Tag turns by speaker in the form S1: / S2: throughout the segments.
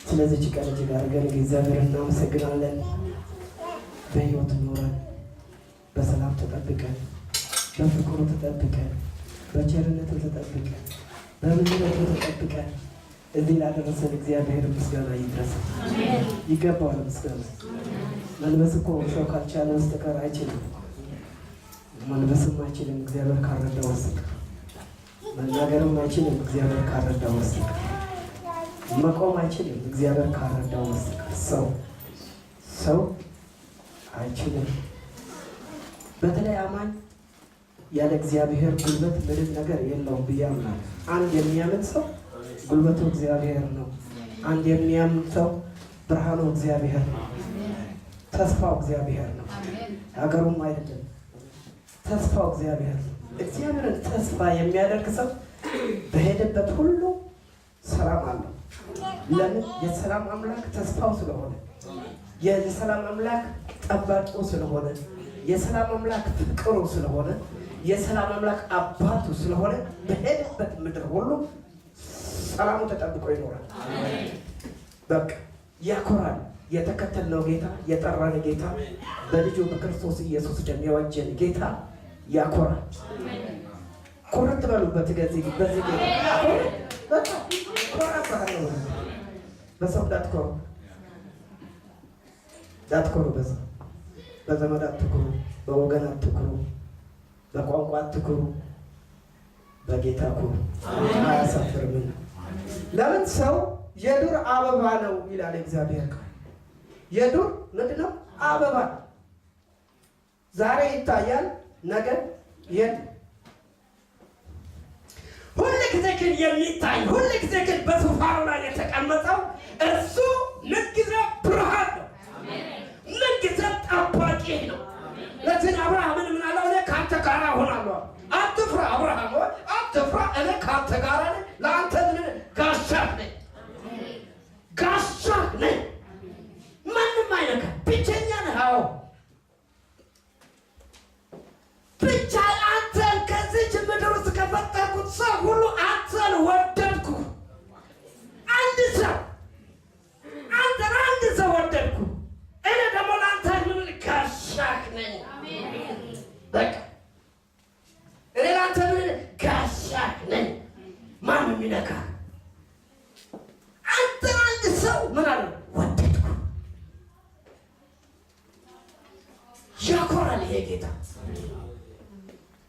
S1: ስለዚህች ቀን እጅግ አድርገን እግዚአብሔር እናመሰግናለን። በሕይወት ኖረን፣ በሰላም ተጠብቀን፣ በፍቅሩ ተጠብቀን፣ በቸርነቱ ተጠብቀን፣ በምሕረቱ ተጠብቀን እዚህ ላደረሰን እግዚአብሔር ምስጋና ይድረስ። ይገባዋል ምስጋና። መልበስ እኮ ሰው ካልቻለ በስተቀር አይችልም። መልበስም አይችልም እግዚአብሔር ካልረዳው በስተቀር። መናገርም አይችልም እግዚአብሔር ካልረዳው በስተቀር። መቆም አይችልም እግዚአብሔር ካልረዳው በስተቀር። ሰው አይችልም። በተለይ አማኝ ያለ እግዚአብሔር ጉልበት ምንም ነገር የለውም ብዬ አምናለሁ። አንድ የሚያምን ሰው ጉልበቱ እግዚአብሔር ነው። አንድ የሚያምን ሰው ብርሃኑ እግዚአብሔር ነው። ተስፋው እግዚአብሔር ነው። ሀገሩም አይደለም፣ ተስፋው እግዚአብሔር ነው። እግዚአብሔርን ተስፋ የሚያደርግ ሰው በሄደበት ሁሉ ሰላም አለው። ለምን? የሰላም አምላክ ተስፋው ስለሆነ፣ የሰላም አምላክ ጠባቂው ስለሆነ፣ የሰላም አምላክ ፍቅሩ ስለሆነ፣ የሰላም አምላክ አባቱ ስለሆነ በሄደበት ምድር ሁሉ ሰላሙ ተጠብቆ ይኖራል። በቃ ያኮራል። የተከተልነው ጌታ፣ የጠራን ጌታ፣ በልጁ በክርስቶስ ኢየሱስ ደም የዋጀን ጌታ ያኮራል። ኩርት በሉበት በዚህ ጌታ። በቃ ኮራባለሁ። በሰው እንዳትኮሩ፣ እንዳትኮሩ፣ በሰው በዘመድ አትኩሩ፣ በወገን አትኩሩ፣ በቋንቋ አትኩሩ፣ በጌታ ኩሩ። አያሳፍርምና። ለምን? ሰው የዱር አበባ ነው ይላል እግዚአብሔር ቃል። የዱር ምንድን ነው? አበባ። ዛሬ ይታያል፣ ነገ የለም። ሁል ጊዜ ግን የሚታይ፣ ሁል ጊዜ ግን በዙፋኑ ላይ የተቀመጠው እርሱ ምንጊዜ ብርሃን ነው፣ ምንጊዜ ጠባቂ ነው። ለዚህ አብርሃምን ምን አለው? እኔ ከአንተ ጋር እሆናለሁ። አትፍራ አብርሃም ሆይ አትፍራ፣ እኔ ከአንተ ጋር ነኝ። ለአንተ ምን ጋሻህ ነኝ፣ ጋሻህ ነኝ። ማንም አይነካ። ብቸኛ ነህ። አዎ፣ ብቻ አንተን ከዚች ምድር ውስጥ ከፈጠርኩት ሰው ሁሉ አንተን ወደድኩ። አንድ ሰው፣ አንተን አንድ ሰው ወደድኩ። እኔ ደግሞ ለአንተ ምን ጋሻህ ነኝ። በቃ እኔ ለአንተ ምን ጋሻህ ነኝ። ማንም የሚነካ? አንተን አንድ ሰው ምን አለ ወደድኩ። ያኮራል፣ ይሄ ጌታ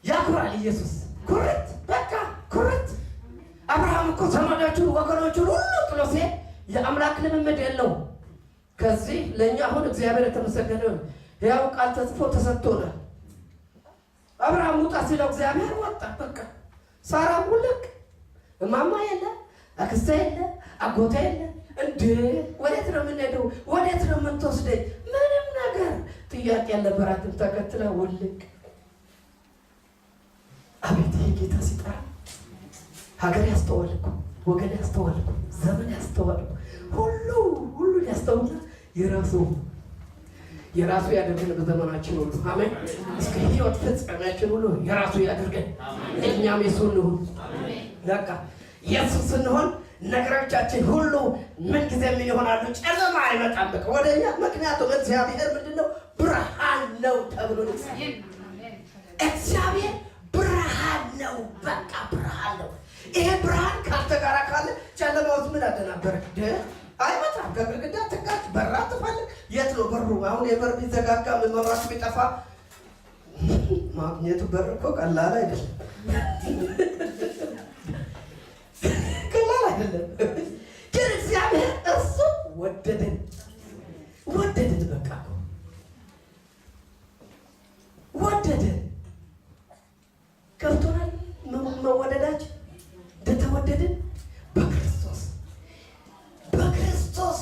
S1: ያኮራል። ኢየሱስ ኩርት፣ በቃ ኩርት። አብርሃም እኮ ዘመዶቹን ወገኖቹን ሁሉ ጥሎ ሲሄድ የአምላክ ልምምድ የለውም። ከዚህ ለእኛ አሁን እግዚአብሔር የተመሰገነ ይሁን፣ ያው ቃል ተጽፎ ተሰጥቶናል። አብርሃም ውጣ ሲለው እግዚአብሔር ወጣ። በቃ ሳራም ውልቅ፣ እማማ የለ፣ አክስቴ የለ፣ አጎቴ የለ። እንዴ፣ ወዴት ነው የምንሄደው? ወዴት ነው የምትወስደኝ? ምንም ነገር ጥያቄ ያልነበራትም ተከትለ ውልቅ። አቤት ይሄ ጌታ ሲጠራ ሀገር ያስተዋል እኮ፣ ወገን ያስተዋል እኮ፣ ዘመን ያስተዋል እኮ፣ ሁሉ ሁሉን ያስተውና የራሱ የራሱ ያደርገን በዘመናችን ሁሉ። አሜን። እስከ ህይወት ፍጻሜያችን ሁሉ የራሱ ያደርገን፣ እኛም የሱ እንሁን። በቃ የሱ ስንሆን ነገሮቻችን ሁሉ ምን ጊዜ ምን ይሆናሉ? ጨለማ አይመጣም በቃ ወደ እኛ። ምክንያቱም እግዚአብሔር ምንድን ነው? ብርሃን ነው ተብሎ እግዚአብሔር ብርሃን ነው። በቃ ብርሃን ነው። ይሄ ብርሃን ካንተ ጋር ካለ ጨለማ ውስጥ ምን አደናበረ? አይመጣም። ከግድግዳ ትጋጭ፣ በራ ትፈልግ። የት ነው በሩ? አሁን የበር ቢዘጋጋ፣ መብራት ቢጠፋ ማግኘቱ በር እኮ ቀላል አይደለም፣ ቀላል አይደለም። ግን እግዚአብሔር እርሱ ወደደን፣ ወደደን፣ በቃ ወደደን። ገብቶናል መወደዳችን፣ እንደተወደድን በክርስቶስ፣ በክርስቶስ።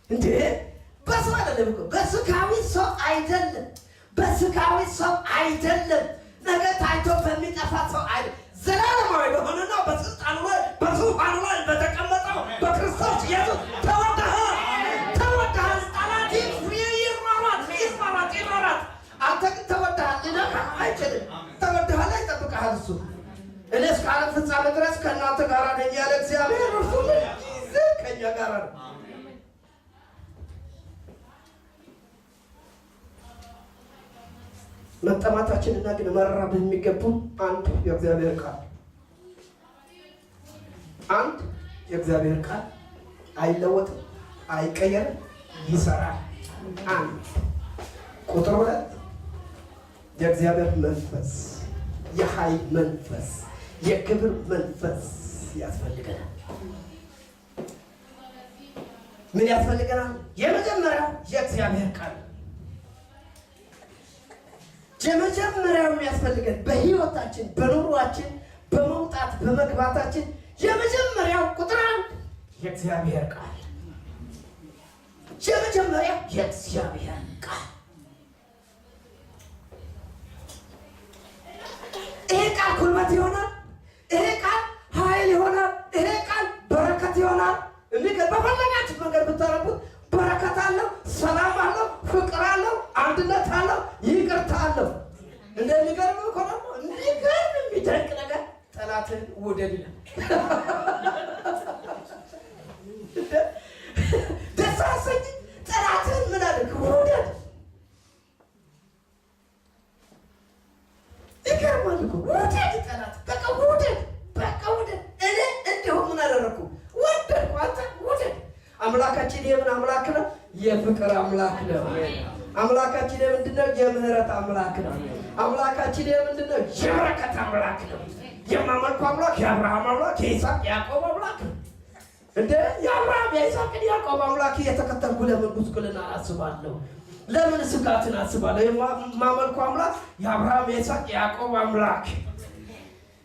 S1: እንዴ፣ በሰው አይደለም እኮ፣ በስጋዊ ሰው አይደለም፣ በስጋዊ ሰው አይደለም፣ ነገ ታይቶ በሚጠፋ ሰው አይደለም። ዘላለማዊ በሆነና በስልጣኑ ላይ በዙፋኑ ላይ በተቀመጠው በክርስቶስ ኢየሱስ ተወደሃል፣ ተወደሃል። ጠላት ይሯሯጥ ይሯሯጥ ይሯሯጥ፣ አንተ ግን ተወደሃል። ሊነካ አይችልም። ተወደሃል፣ ይጠብቅሃል እሱ። እኔ እስከ ዓለም ፍጻሜ ድረስ ከእናንተ ጋር ነኝ ያለ እግዚአብሔር እርሱ ጊዜ ከእኛ ከኛ ጋር ነው። መጠማታችንና ግን መራብ የሚገቡ አንድ የእግዚአብሔር ቃል፣ አንድ የእግዚአብሔር ቃል አይለወጥም፣ አይቀየርም፣ ይሰራል። አንድ። ቁጥር 2 የእግዚአብሔር መንፈስ፣ የኃይል መንፈስ፣ የክብር መንፈስ ያስፈልገናል። ምን ያስፈልገናል? የመጀመሪያው የእግዚአብሔር ቃል። የመጀመሪያው የሚያስፈልገን በህይወታችን፣ በኑሯችን፣ በመውጣት በመግባታችን የመጀመሪያው ቁጥር 1 የእግዚአብሔር ቃል። የመጀመሪያው የእግዚአብሔር ቃል። ይሄ ቃል ጉልበት ይሆናል። ይሄ ቃል ኃይል ይሆናል። ይሄ ቃል በረከት ይሆናል። በፈለጋችሁ መንገድ ብታረጉት በረከት አለው፣ ሰላም አለው፣ ፍቅር አለው፣ አንድነት አለው፣ ይቅርታ አለው። እንደሚገርም እኮ ደግሞ የሚገርም የሚደንቅ ነገር ጠላትን ውደድ ይላል። ደስ አሰኝ። ጠላትን ምን አድርግ? ውደድ። ይገርማል እኮ ውደድ ጠላት፣ በቃ ውደድ፣ በቃ ውደድ። እኔ እንዲሁ ምን አደረግኩ? ወደድኩ። አንተ ውደድ። አምላካችን የምን አምላክ ነው? የፍቅር አምላክ ነው። አምላካችን የምንድን ነው? የምህረት አምላክ ነው። አምላካችን የምንድን ነው? የበረከት አምላክ ነው። የማመልኩ አምላክ የአብርሃም አምላክ የይስሐቅ ያዕቆብ አምላክ ነው። እንደ የአብርሃም የይስሐቅን ያዕቆብ አምላክ እየተከተልኩ ለምን ጉስቁልና አስባለሁ? ለምን ስጋትን አስባለሁ? የማመልኩ አምላክ የአብርሃም የይስሐቅ ያዕቆብ አምላክ፣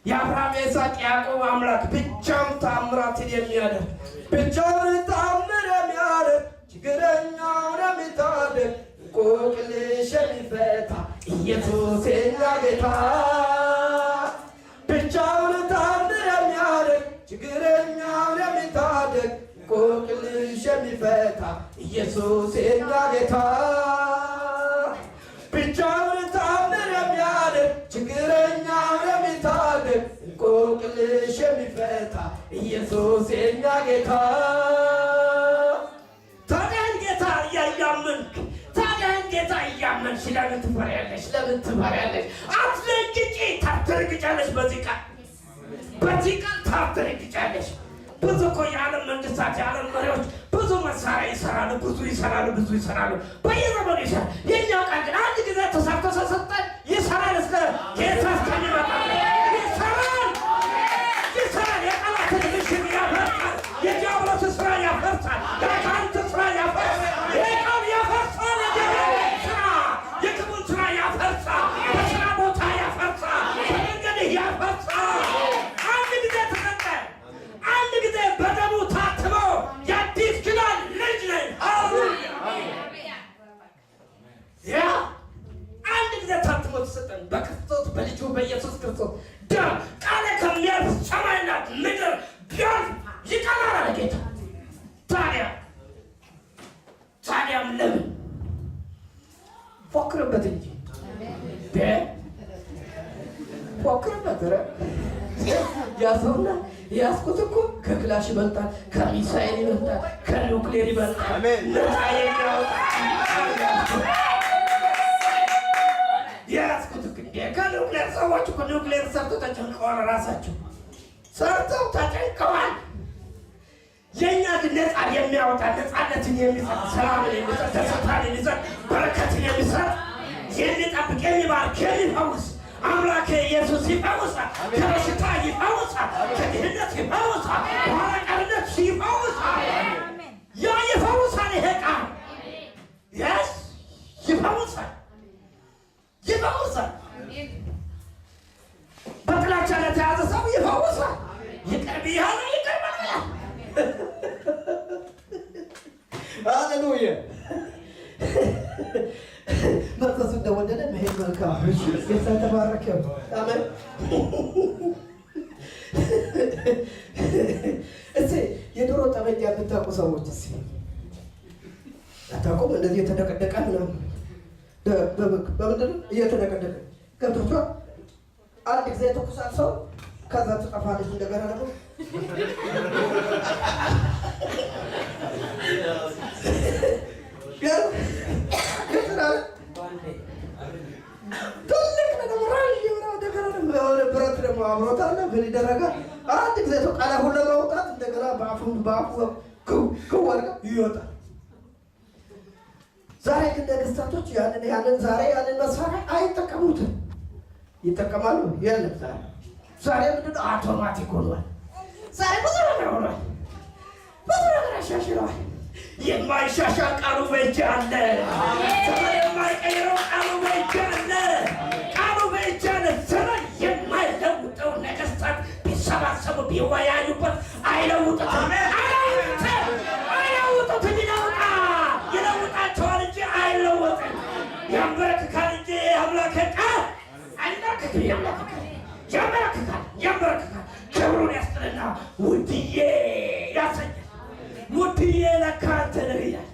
S1: የአብርሃም የይስሐቅ ያዕቆብ አምላክ ብቻውን ተአምራትን የሚያደርግ፣ ብቻውን ተአምር የሚያደርግ፣ ችግረኛውን የሚታደግ፣ እንቆቅልሽ የሚፈታ ኢየሱስ የኛ ጌታ። ብቻውን ተአምር የሚያደርግ፣ ችግረኛውን የሚታደግ፣ እንቆቅልሽ የሚፈታ ኢየሱስ የኛ ጌታ። ብቻውን ተአምር የሚያደርግ፣ ችግረኛውን የሚታደግ፣ እንቆቅልሽ የሚፈታ ኢየሱስ የኛ ጌታ። ታዲያን ጌታ እያመንክ፣ ታዲያን ጌታ እያመንሽ ለምን ትፈሪያለሽ? ለምን ትፈሪያለሽ? አትደንግጪ። ታትረግጫለሽ። በዚህ ቃል፣ በዚህ ቃል ታትረግጫለሽ። ብዙ እኮ የዓለም መንግስታት፣ የዓለም መሪዎች ብዙ መሳሪያ ይሰራሉ፣ ብዙ ይሰራሉ፣ ብዙ ይሰራሉ፣ በየዘመኑ ይሰራል። የእኛ ቃል ግን አንድ ጊዜ ተሰርቶ ተሰጠን ይሰራል፣ እስከ ጌታ እስከሚመጣ ይሰራል፣ ይሰራል። የጠላትን ምሽግ ያፈርሳል፣ የዲያብሎስ ስራ ያፈርሳል፣ የአጋንንት ስራ ያፈርሳል። ይሄ ቃል ያፈርሳል፣ የዲያብሎስ ስራ፣ የክፉን ስራ ያፈርሳል፣ በስራ ቦታ ያፈርሳል፣ በመንገድህ ያፈርሳል። አንድ ጊዜ ተሰጠ፣ አንድ ጊዜ በደሙ ታትሞ የአዲስ ኪዳን ልጅ ነኝ። ሃሌሉያ! ያ አንድ ጊዜ ታትሞ ተሰጠን በክርስቶስ በልጁ በኢየሱስ ክርስቶስ ደም። ቃሌ ከሚያልፍ ሰማይና ምድር ቢያልፍ ይቀራል አለ ጌታ። ታዲያም ለምን ፎክርበት እንጂ፣ ፎክርበት። ኧረ ያዘውና ያዝኩት እኮ ከክላሽ ይበልጣል፣ ከሚሳኤል ይበልጣል፣ ከኒውክሌር ይበልጣል። ነፃ የሚያወጣ የያዝኩት እኮ እንደ ከኒውክሌር፣ ሰዎች እኮ ኒውክሌር ሰርተው ተጨንቀዋል። ራሳቸው ሰርተው ተጨንቀዋል። የእኛ ግን ነፃ የሚያወጣ፣ ነፃነትን የሚሰጥ፣ ሰላምን የሚሰጥ፣ ደስታን የሚሰጥ፣ በረከትን የሚሰጥ፣ የሚጠብቅ፣ የሚባርክ፣ የሚፈውስ አምላክ ኢየሱስ ይፈውሳል። ከበሽታ ይፈውሳል። ከድህነት ይፈውሳል። ከኋላ ቀርነት ይፈውሳል። ያ ይፈውሳል። ይሄ ቃል yes ይፈውሳል፣ ይፈውሳል። በጥላቻ ለተያዘ ሰው ይፈውሳል። ይቅር ብያለሁ፣ ይቅር በል። ሃሌሉያ! መንፈሱ እንደወደደ መሄድ መልካም። ጌታ የተባረከ ይሁን። አሜን። እስኪ የድሮ ጠመንጃ የምታውቁ ሰዎች እስኪ፣ አታውቁም? እንደዚህ የተደቀደቀ ምናምን በምንድን ነው እየተደቀደቀ ገብቷችኋል? አንድ ጊዜ ተኩሳል ሰው፣ ከዛ ትጠፋለች። እንደገና ደግሞ ትልቅ ነው፣ ረዥም ነው። እንደገና ደግሞ የሆነ ብረት ደግሞ አብሮት አለ። ምን ይደረጋል? አንድ ጊዜ ሰው ቀለሁን ለማውጣት እንደገና በአፉ በአፉ ክው ክው አድርገው ይወጣል። ዛሬ ግን ነገስታቶች ያንን ዛሬ ያንን መሳሪያ አይጠቀሙትም። ይጠቀማሉ? የለም። ዛሬ ምንድን ነው? አውቶማቲክ ሆኗል። ዛሬ ብዙ ነገር ሆኗል። ብዙ ነገር አሻሽለዋል። የማይሻሻል ቃሉ በእጅ አለ። ዘመን የማይቀይረው ቃሉ በእጅ አለ። ቃሉ በእጅ አለ። ዘመን የማይለውጠው ነገስታት ቢሰባሰቡ ቢወያዩበት አይለውጡትም። አይለውጡትም። አይለውጡትም። ይለውጣል። ይለውጣቸዋል እንጂ አይለወጥም። ያንበረክካል እንጂ አምላክ ቃል አይንበረክክም። ያንበረክካል፣ ያንበረክካል፣ ያንበረክካል። ክብሩን ያስጥልና ውድዬ ያሰኛል። ውድዬ ለካ አንተ ነህ ይላል።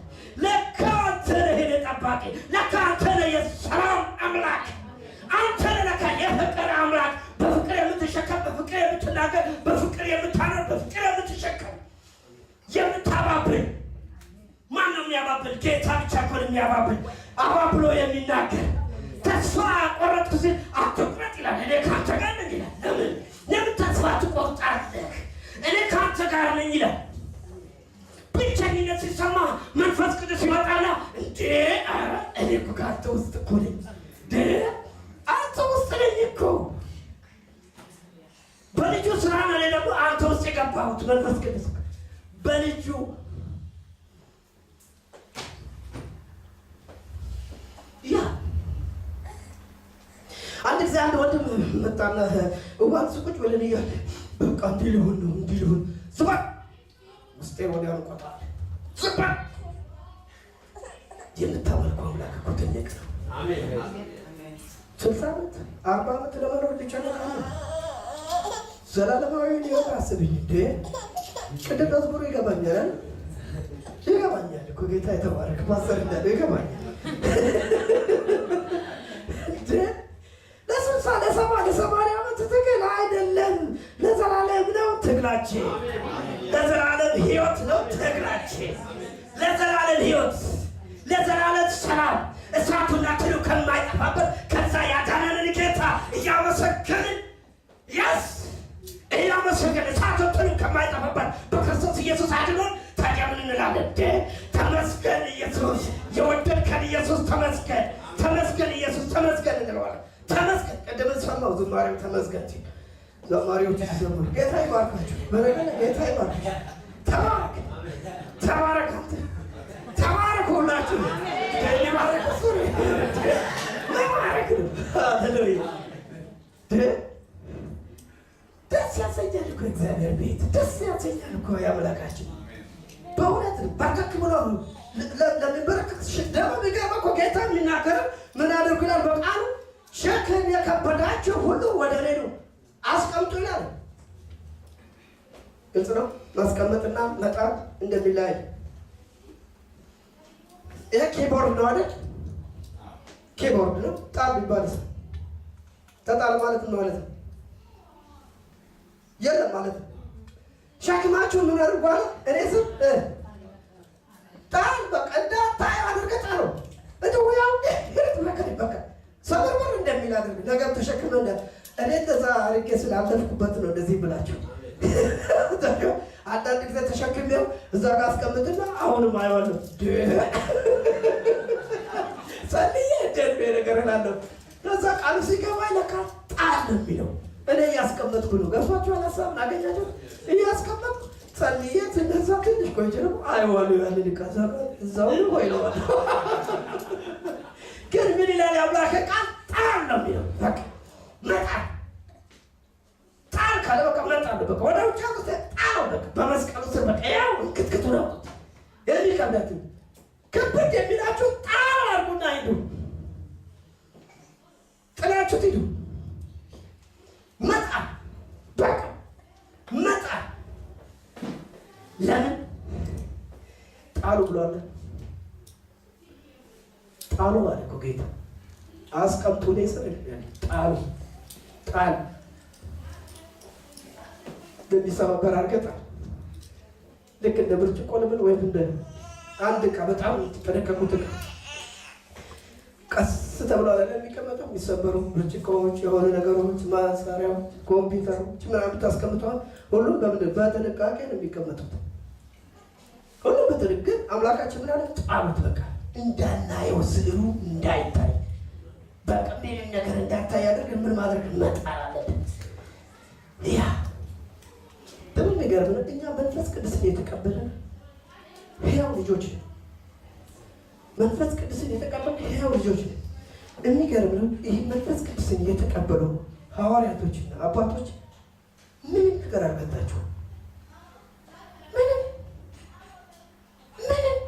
S1: ለካ አንተ ነህ የኔ ጠባቂ፣ ለካ አንተ ነህ የሰላም አምላክ፣ አንተ ነህ ለካ የፍቅር አምላክ፣ በፍቅር የምትሸከም፣ በፍቅር የምትናገር፣ በፍቅር የምታኖር፣ በፍቅር የምትሸከም፣ የምታባብል። ማን ነው የሚያባብል? ጌታ ብቻ እኮ ነው የሚያባብል፣ አባብሎ የሚናገር። ተስፋ ቆረጥኩ ሲል አትቁረጥ ይላል። እኔ ከአንተ ጋር ነኝ ይላል። ለምን ተስፋ ትቆርጣለህ? እኔ ከአንተ ጋር ነኝ ይላል። ብቸኝነት ሲሰማ መንፈስ ቅዱስ ይመጣና እንዴ፣ ኧረ እኔ እኮ ከአንተ ውስጥ እኮ ነኝ፣ እንዴ አንተ ውስጥ ነኝ እኮ፣ በልጁ ስራ ነው። እኔ ደግሞ አንተ ውስጥ የገባሁት መንፈስ ቅዱስ በልጁ። ያ አንድ ጊዜ አንድ ወንድም መጣና እዋን ቁጭ ብለን እያለ በቃ እንዲህ ሊሆን ነው፣ እንዲህ ሊሆን፣ ስማ፣ ውስጤ ወዲያውኑ ቆጣል። ዝም በል፣ የምታመልከው አምላክ እኮ ትልቅ ነው። 60 ዓመት 40 ዓመት ለመኖር ትጨነቃለህ። ዘላለማዊ ሕይወት አስብኝ እንዴ። ቅድም መዝሙሩ ይገባኛል፣ ይገባኛል እኮ፣ ጌታ የተባረክ፣ ፓስተር እንዳለው ይገባኛል። እንዴ ለ60 ለ70 ለ80 ዓመት ትግል አይደለም፣ ለዘላለም ነው ትግላችን። ለዘላለም ሕይወት ነው ትግላችን። ለዘላለም ሕይወት፣ ለዘላለም ሰላም፣ እሳቱና ትሉ ከማይጠፋበት ከዛ ያዳነንን ጌታ እያመሰገንን፣ yes፣ እያመሰገንን፣ እሳቱ ትሉ ከማይጠፋበት በክርስቶስ ኢየሱስ አድኖን፣ ታዲያ ምን እንላለን? እንዴ ተመስገን ኢየሱስ፣ የወደድከን ኢየሱስ ተመስገን፣ ተመስገን ኢየሱስ ተመስገን እንለዋለን። ተመስገን። ቅድም ሰማው ዝማሬው ተመስገን ሲል፣ ዘማሪዎች ሲዘምሩ፣ ጌታ ይባርካችሁ። በረገነ ጌታ ይባርካችሁ። ተባረክ፣ ተባረክ፣ አንተ ተባረክ፣ ሁላችሁ ሊባረክ፣ እሱ መባረክ ነው። ሃሌሉያ። ደስ ያሰኛል እኮ እግዚአብሔር ቤት፣ ደስ ያሰኛል እኮ የአምላካችን። በእውነት በርከክ ብሎ ለሚበረከክ ደግሞ የሚገርመው እኮ ጌታ የሚናገረው ምን አድርጉ ይላል በቃሉ? ሸክም የከበዳችሁ ሁሉ ወደ እኔ ኑ፣ አስቀምጡ ይላል። ግልጽ ነው። ማስቀመጥና መጣል እንደሚለያይ። ይሄ keyboard ነው አይደል? Keyboard ነው። ጣል ቢባልስ? ተጣል ማለት ምን ማለት ነው? የለም ማለት ነው። ሸክማችሁ ምን አድርጓል? እኔ ስም ጣል፣ በቃ እንዳታየው አድርገህ ጣለው። እንደው ያው በቃ ሰበርበር እንደሚል አድርግ፣ ነገር ተሸክመ እንደ እኔ እንደዛ አድርጌ ስላለፍኩበት ነው እንደዚህ ብላችሁ። አንዳንድ ጊዜ ተሸክሜው እዛ ጋር አስቀምጥና አሁንም አየዋለሁ። ጸልዬ እንዴት ነገር እላለሁ። ከዛ ቃሉ ሲገባ ለካ ጣል ነው የሚለው፣ እኔ እያስቀመጥኩ ነው። ገብቷችኋል? ሀሳብን አገኛችሁ? እያስቀመጥኩ ጸልዬ ትነሳ፣ ትንሽ ቆይቼ ደግሞ አየዋለሁ። ያንን ዕቃ እዛ ጋር እዛው ነው ይለዋል። ግን ምን ይላል የአምላክ ቃል? ጣል ነው የሚለው። በቃ መጣል፣ ጣል ካለ በቃ መጣል ነው። በቃ ወደ ውጭ አውጥተህ ጣለው። በቃ በመስቀሉ ስር በቃ ያው ክትክቱ ነው የሚከብዳችሁ፣ ክብድ የሚላችሁ ጣል አድርጉና ሂዱ። ጥላችሁት ሂዱ። መጣል፣ በቃ መጣል። ለምን ጣሉ ብሏል? ጣሉ አለ እኮ ጌታ። አስቀምጡ ላይ ስር ጣሉ፣ ጣል። እንደሚሰባበር አድርገህ ጣል። ልክ እንደ ብርጭቆ ልብል ወይም እንደ አንድ ዕቃ በጣም የምትጠነቀቁት ዕቃ ቀስ ተብሎ አለ የሚቀመጠው። የሚሰበሩ ብርጭቆዎች፣ የሆኑ ነገሮች፣ መሳሪያዎች፣ ኮምፒውተሮች ምናምን ታስቀምጠዋል። ሁሉም በምንድን በጥንቃቄ ነው የሚቀመጡት። ሁሉም በጥንቃቄ። አምላካችን ምን አለ? ጣሉት። በቃ እንዳናየው፣ ስዕሉ እንዳይታይ፣ በቃ ምንም ነገር እንዳታይ አድርገን ምን ማድረግ መጣል አለብን። ያ ደግሞ የሚገርም ነው። እኛ መንፈስ ቅዱስን የተቀበለን ሕያው ልጆች ነን። መንፈስ ቅዱስን የተቀበልን ሕያው ልጆች ነን። የሚገርም ነው። ይህ መንፈስ ቅዱስን የተቀበሉ ሐዋርያቶችና አባቶች ምንም ነገር አልመታቸውም። ምንም ምንም።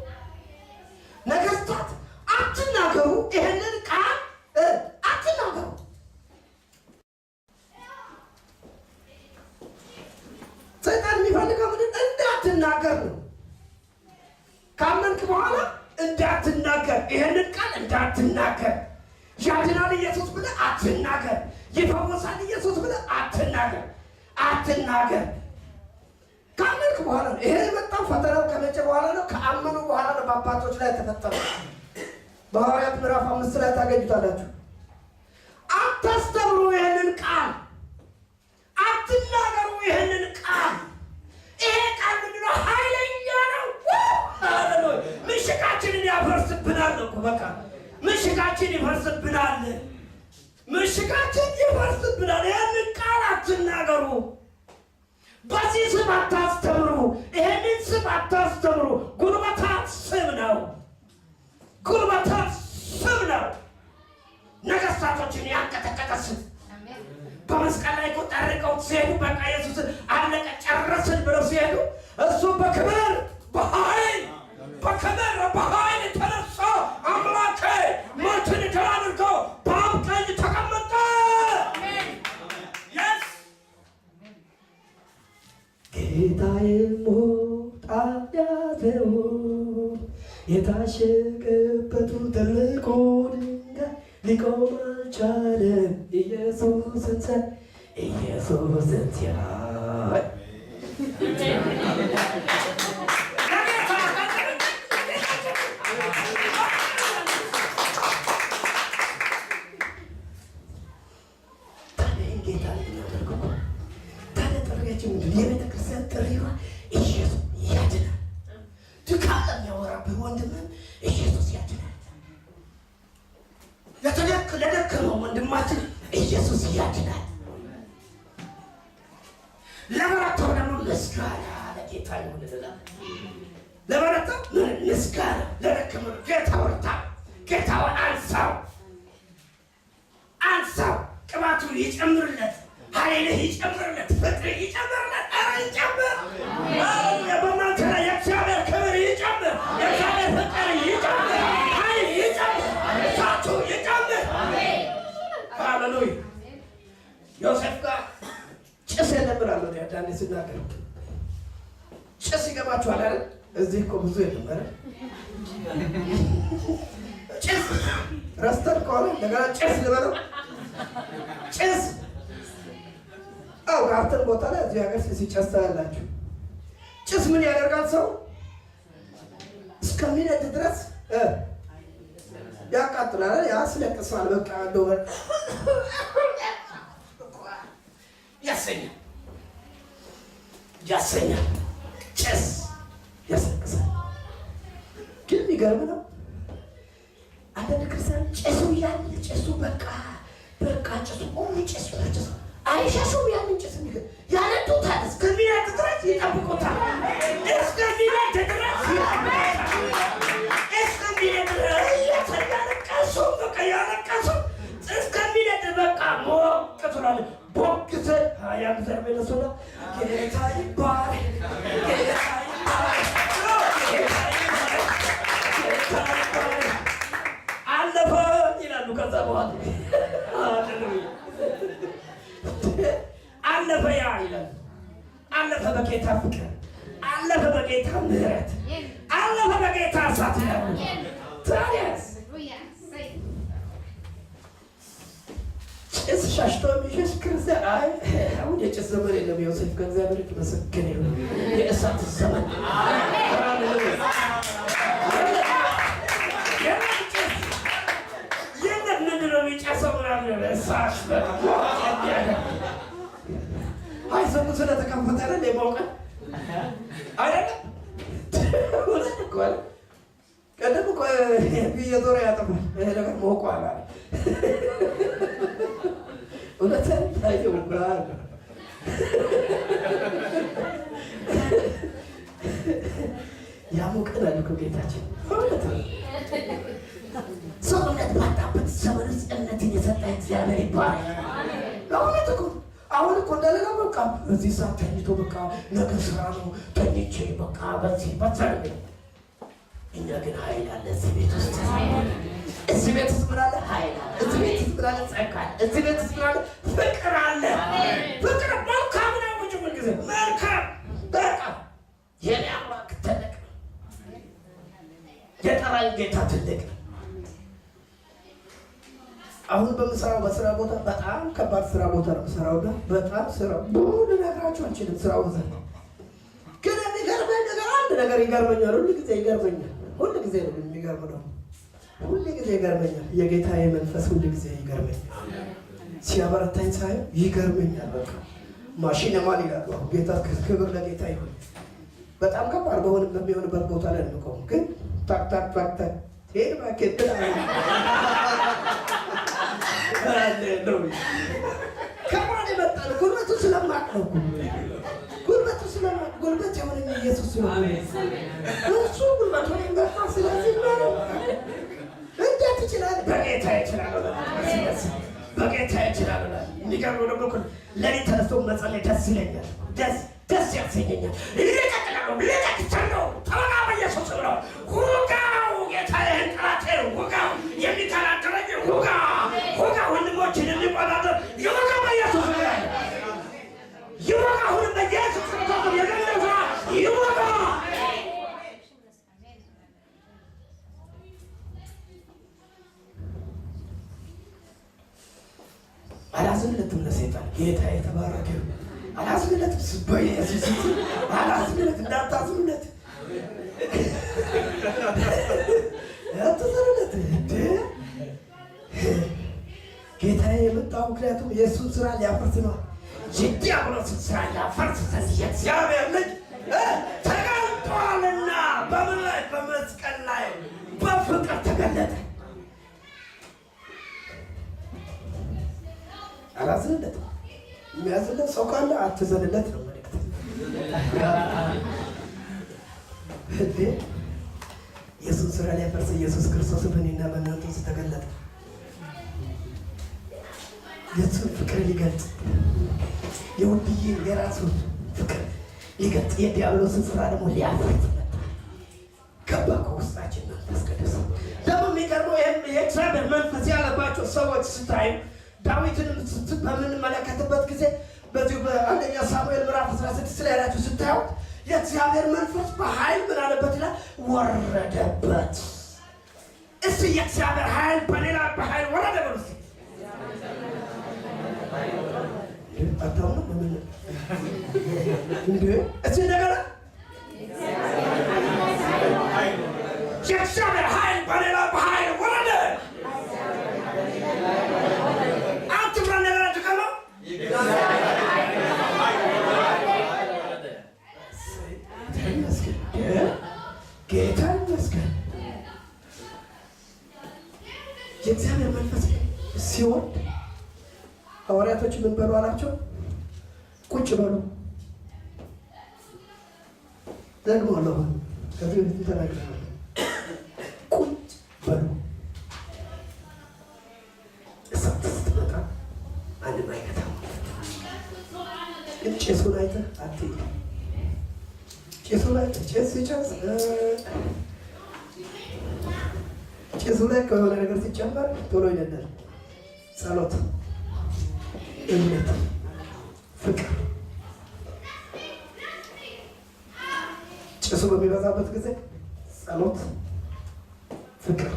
S1: ነገስታት አትናገሩ፣ ይህንን ቃል አትናገሩ። ሰይጣን የሚፈልገው ምንድን እንዳትናገር ነው። ካመንክ በኋላ እንዳትናገር፣ ይህንን ቃል እንዳትናገር፣ ያድናል ኢየሱስ ብለህ አትናገር፣ ይፈወሳል ኢየሱስ ብለህ አትናገር፣ አትናገር። ካመንክ በኋላ ነው። ይሄ የመጣው ፈተናው ከመቼ በኋላ ነው? ከአመኑ በኋላ ነው። በአባቶች ላይ ተፈጠረ። በሐዋርያት ምዕራፍ 5 ላይ ታገኙታላችሁ። አታስተምሩ ይህንን ቃል፣ አትናገሩ ይህንን ቃል። ይሄ ቃል ምንድን ነው? ኃይለኛ ነው። ሃሌሉያ! ምሽጋችንን ያፈርስብናል እኮ። በቃ ምሽጋችን ይፈርስብናል። ምሽጋችን ይፈርስብናል። ይህንን ቃል አትናገሩ። በዚህ ስም አታስተምሩ። ይህንን ስም አታስተምሩ። ጉልበታ ስም ነው። ጉልበታ ስም ነው። ነገስታቶችን ያንቀጠቀጠ ስም። በመስቀል ላይ እኮ ጠርቀው ሲሄዱ፣ በቃ ኢየሱስን አለቀ ጨረስን ብለው ሲሄዱ፣ እሱ በክብር በኃይል፣ በክብር በኃይል ተነሳ። አምላኬ ሞትን ድል አድርጎ በአብ ቀኝ ተቀመጠ። Yes! ጌታዬ ሞት ያዘው፣ የታሸገበቱ ትልቁ ድንጋይ ሊቆም አልቻለም። ኢየሱስን ሳይ፣ ኢየሱስን ሲያይ። ለጌታ። ታዲያ ይህን ጌታ ልናደርገው እኮ። ታዲያ ጥሪያችን ምንድን ነው? የቤተ ክርስቲያን ጥሪዋ ኢየሱስ ያድናል። ድካም ለሚያወራብህ ወንድምህም ኢየሱስ ያድናል። ለደከመው ወንድማችን ኢየሱስ ያድናል። ለበረታው ደግሞ ምስጋና ለጌታ ይሁን እንላለን። ለበረታው ምን ምስጋና፣ ለደከመው ጌታ በርታ፣ ጌታ አንሳው፣ አንሳው፣ ቅባቱ ይጨምርለት፣ ኃይልህ ይጨምርለት፣ ፍቅርህ ይጨምርለት። ኧረ ይጨምር። ሃሌሉያ! በእናንተ ላይ የእግዚአብሔር ክብር ይጨምር፣ የእግዚአብሔር ፍቅር ይጨምር፣ ኃይል ይጨምር፣ እሳቱ ይጨምር። ሃሌሉያ! ዮሴፍ ጋር ጭስ የለም እላለሁ እኔ አንዳንዴ ስናገር። ጭስ ይገባችኋል አይደል? እዚህ እኮ ብዙ የለም አይደል? ጭስ ረስተን ከሆነ እንደገና ጭስ ልበለው። ጭስ፣ አው ጋርተን ቦታ ላይ እዚህ ሀገር ሲጨስ ታያላችሁ። ጭስ ምን ያደርጋል? ሰው እስከሚነድ ድረስ ያቃጥላል፣ ያስለቅሳል። በቃ እንደው ያሰኛል፣ ያሰኛል። ጭስ ያስለቅሳል። ግን የሚገርም ነው። አንዳንድ ክርስቲያን ጭሱ እያለ፣ ጭሱ በቃ በቃ ጭሱ ጭሱ ጭሱ አይሸሹም። ያንን ጭስ የሚገርም ያነዱታል። እስከሚነድ ድረስ ይጠብቁታል። እስከሚነድ ድረስ ይጠብቁታል። እስከሚነድ ድረስ እያለቀሱ፣ በቃ ያለቀሱ እስከሚነድ በቃ ሞቅ ትላለህ። ቦግ ስል ያ ዘር ሜለሱና ጌታ ይባረክ፣ ጌታ ይባረክ፣ ጌታ ይባረክ፣ ጌታ ይባረክ፣ አለፈ ይላሉ። ከዛ በኋላ ሃሌሉያ አለፈ ያ ይላሉ። አለፈ በጌታ ፍቅር፣ አለፈ በጌታ ምሕረት፣ አለፈ በጌታ እሳት ይላሉ። ታዲያስ? ጭስ ሸሽቶ የሚሸሽ ክርስቲያን፣ አይ አሁን የጭስ ዘመን የለም። ዮሴፍ ከእግዚአብሔር የተመሰገነ ይሁን። የእሳት ዘመን የለም። ጭስ የለም። ምንድን ነው የሚጨሰው? ምናምን እሳት የሚያደርግ አይ ስሙ ስለተከፈተ አይደል የማውቀን አይደለም። እውነት እኮ አይደል? ቀደም እኮ እየዞረ ያጥፋል። ይሄ ነገር ሞቋል አለ። እውነትን ታየው ብርሃን ያሞቀናል እኮ ጌታችን። እውነት ነው። ሰው እምነት ባጣበት ዘመን ውስጥ እምነትን የሰጠ እግዚአብሔር ይባረክ። እውነት እኮ አሁን እኮ እንደሌላ በቃ በዚህ ሰዓት ተኝቶ በቃ ነገ ስራ ነው ተኝቼ በቃ በዚህ በዛ ነው የሚለው። እኛ ግን ኃይል አለ እዚህ ቤት ውስጥ። እዚህ ቤት ውስጥ ምን አለ? ኃይል አለ። እዚህ ቤት ውስጥ ምን አለ? ጸጋ አለ። እዚህ ቤት ውስጥ ምን አለ? ፍቅር አለ። ፍቅር መልካም ነው እንጂ ሁል ጊዜ መልካም በቃ የኔ አምላክ ትልቅ ነው። የጠራኝ ጌታ ትልቅ ነው። አሁን በምሰራው በስራ ቦታ በጣም ከባድ ስራ ቦታ ነው የምሰራውና በጣም ስራ ብዙ ልነግራችሁ አልችልም። ስራው ብዛት ግን የሚገርመኝ ነገር አንድ ነገር ይገርመኛል። ሁሉ ጊዜ ይገርመኛል። ሁሉ ጊዜ ነው የሚገርመው። ሁሉ ጊዜ ይገርመኛል። የጌታዬ መንፈስ ሁሉ ጊዜ ይገርመኛል። ሲያበረታኝ ሳየው ይገርመኛል። በቃ ማሽን ማን ይላሉ። አሁን ጌታ ክብር ለጌታ ይሁን። በጣም ከባድ በሆነ በሚሆንበት ቦታ ላይ ነው የምቆመው። ግን ታክ ታክ ታክ ታክ ሄድ እባክህ ብላ ከማን የመጣ ነው? ጉልበቱ ስለማቅ ነው እኮ ጉልበቱ ስለማቅ ጉልበት የሆነኝ ኢየሱስ ስለሆነ እሱ ጉልበቱ መጣ። ስለዚህ ምንም እንዴት ይችላል? በጌታ ይችላል። በጌታ ይችላል። የሚገርመው ደግሞ እኮ ሌሊት ተነስቶ መጸለይ ደስ ይለኛል። ደስ ደስ ያሰኘኛል። ልቀቅ እላለሁ። ልቀቅ ነው ተወጋ በኢየሱስ ብለው ውጋው። ጌታዬን ጠላቴን ውጋው። የሚከራከረኝ ውጋ ውጋ። ወንድሞችን የሚቆጣጠር ይውጋ በኢየሱስ ብለው ይወጋ። አሁንም በኢየሱስ ክርስቶስ የገለጸ ይወጋ። አላዝንለትም ለሰይጣን። ጌታ የተባረከ ይሁን። አላዝንለትም በኢየሱስ ስም አላዝንለት። እንዳታዝኑለት አትዘኑለት። እንዴ ጌታዬ የመጣው ምክንያቱም የእሱን ስራ ሊያፈርስ ነው። የዲያብሎስን ስራ ሊያፈርስ ዘንድ የእግዚአብሔር ልጅ ተገልጧልና በምን ላይ? በመስቀል ላይ በፍቅር ተገለጠ። አላዝንለትም። የሚያዝንለት ሰው ካለ አትዘንለት ነው መልዕክት። እንዴ የእሱን ስራ ሊያፈርስ ኢየሱስ ክርስቶስ በእኔና በእናንተ ውስጥ ተገለጠ። የእሱን ፍቅር ሊገልጽ የውድዬን የራሱን ፍቅር ሊገልጽ የዲያብሎስን ስራ ደግሞ ሊያፈርስ መጣ። ገባ ከውስጣችን መንፈስ ቅዱስ። ደግሞ የሚገርመው ይህም የእግዚአብሔር መንፈስ ያለባቸው ሰዎች ስታዩ ዳዊትንም በምንመለከትበት ጊዜ በዚሁ በአንደኛ ሳሙኤል ምዕራፍ 16 ላይ ያላችሁ ስታዩት የእግዚአብሔር መንፈስ በኃይል ምን አለበት ይላል? ወረደበት። እስቲ የእግዚአብሔር ኃይል በሌላ በኃይል ወረደ በሉ እስቲ። አታምኑም? ምን እንዴ? እስቲ እንደገና የእግዚአብሔር ኃይል በሌላ በኃይል ወረደ። አትፍራ። እንደገና ድገመው። ይመስገን ጌታ ይመስገን። የእግዚአብሔር መንፈስ ሲወርድ ሐዋርያቶች ምን በሉ አላቸው? ቁጭ በሉ። ደግሞ አለሁ ከዚህ በፊት ተናግረናል። ቁጭ በሉ። እሳት ስትመጣ አንድም አይከታም። ግን ጭሱን አይተህ አትይ። ጭሱ ላይ ጭስ ሲጨስ ጭሱ ላይ ከሆነ ነገር ሲጨመር ቶሎ ይነዳል። ጸሎት፣ እምነት፣ ፍቅር ጭሱ በሚበዛበት ጊዜ ጸሎት፣ ፍቅር፣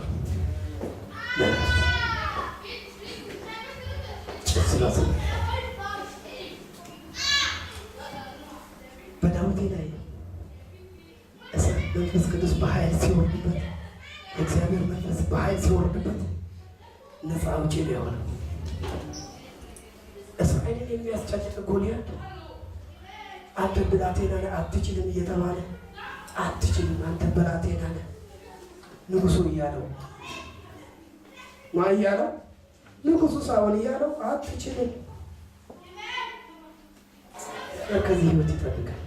S1: ጭስ በዳዊት ላይ መንፈስ ቅዱስ በኃይል ሲወርድበት፣ የእግዚአብሔር መንፈስ በኃይል ሲወርድበት ነፃ አውጪ ነው የሆነው። እስራኤልን የሚያስጨንቅ ጎልያድ አንተ ብላቴና ነህ አትችልም እየተባለ፣ አትችልም አንተ ብላቴና ነህ ንጉሱ እያለው፣ ማ እያለው፣ ንጉሱ ሳኦል እያለው አትችልም። ከዚህ ህይወት ይጠብቃል።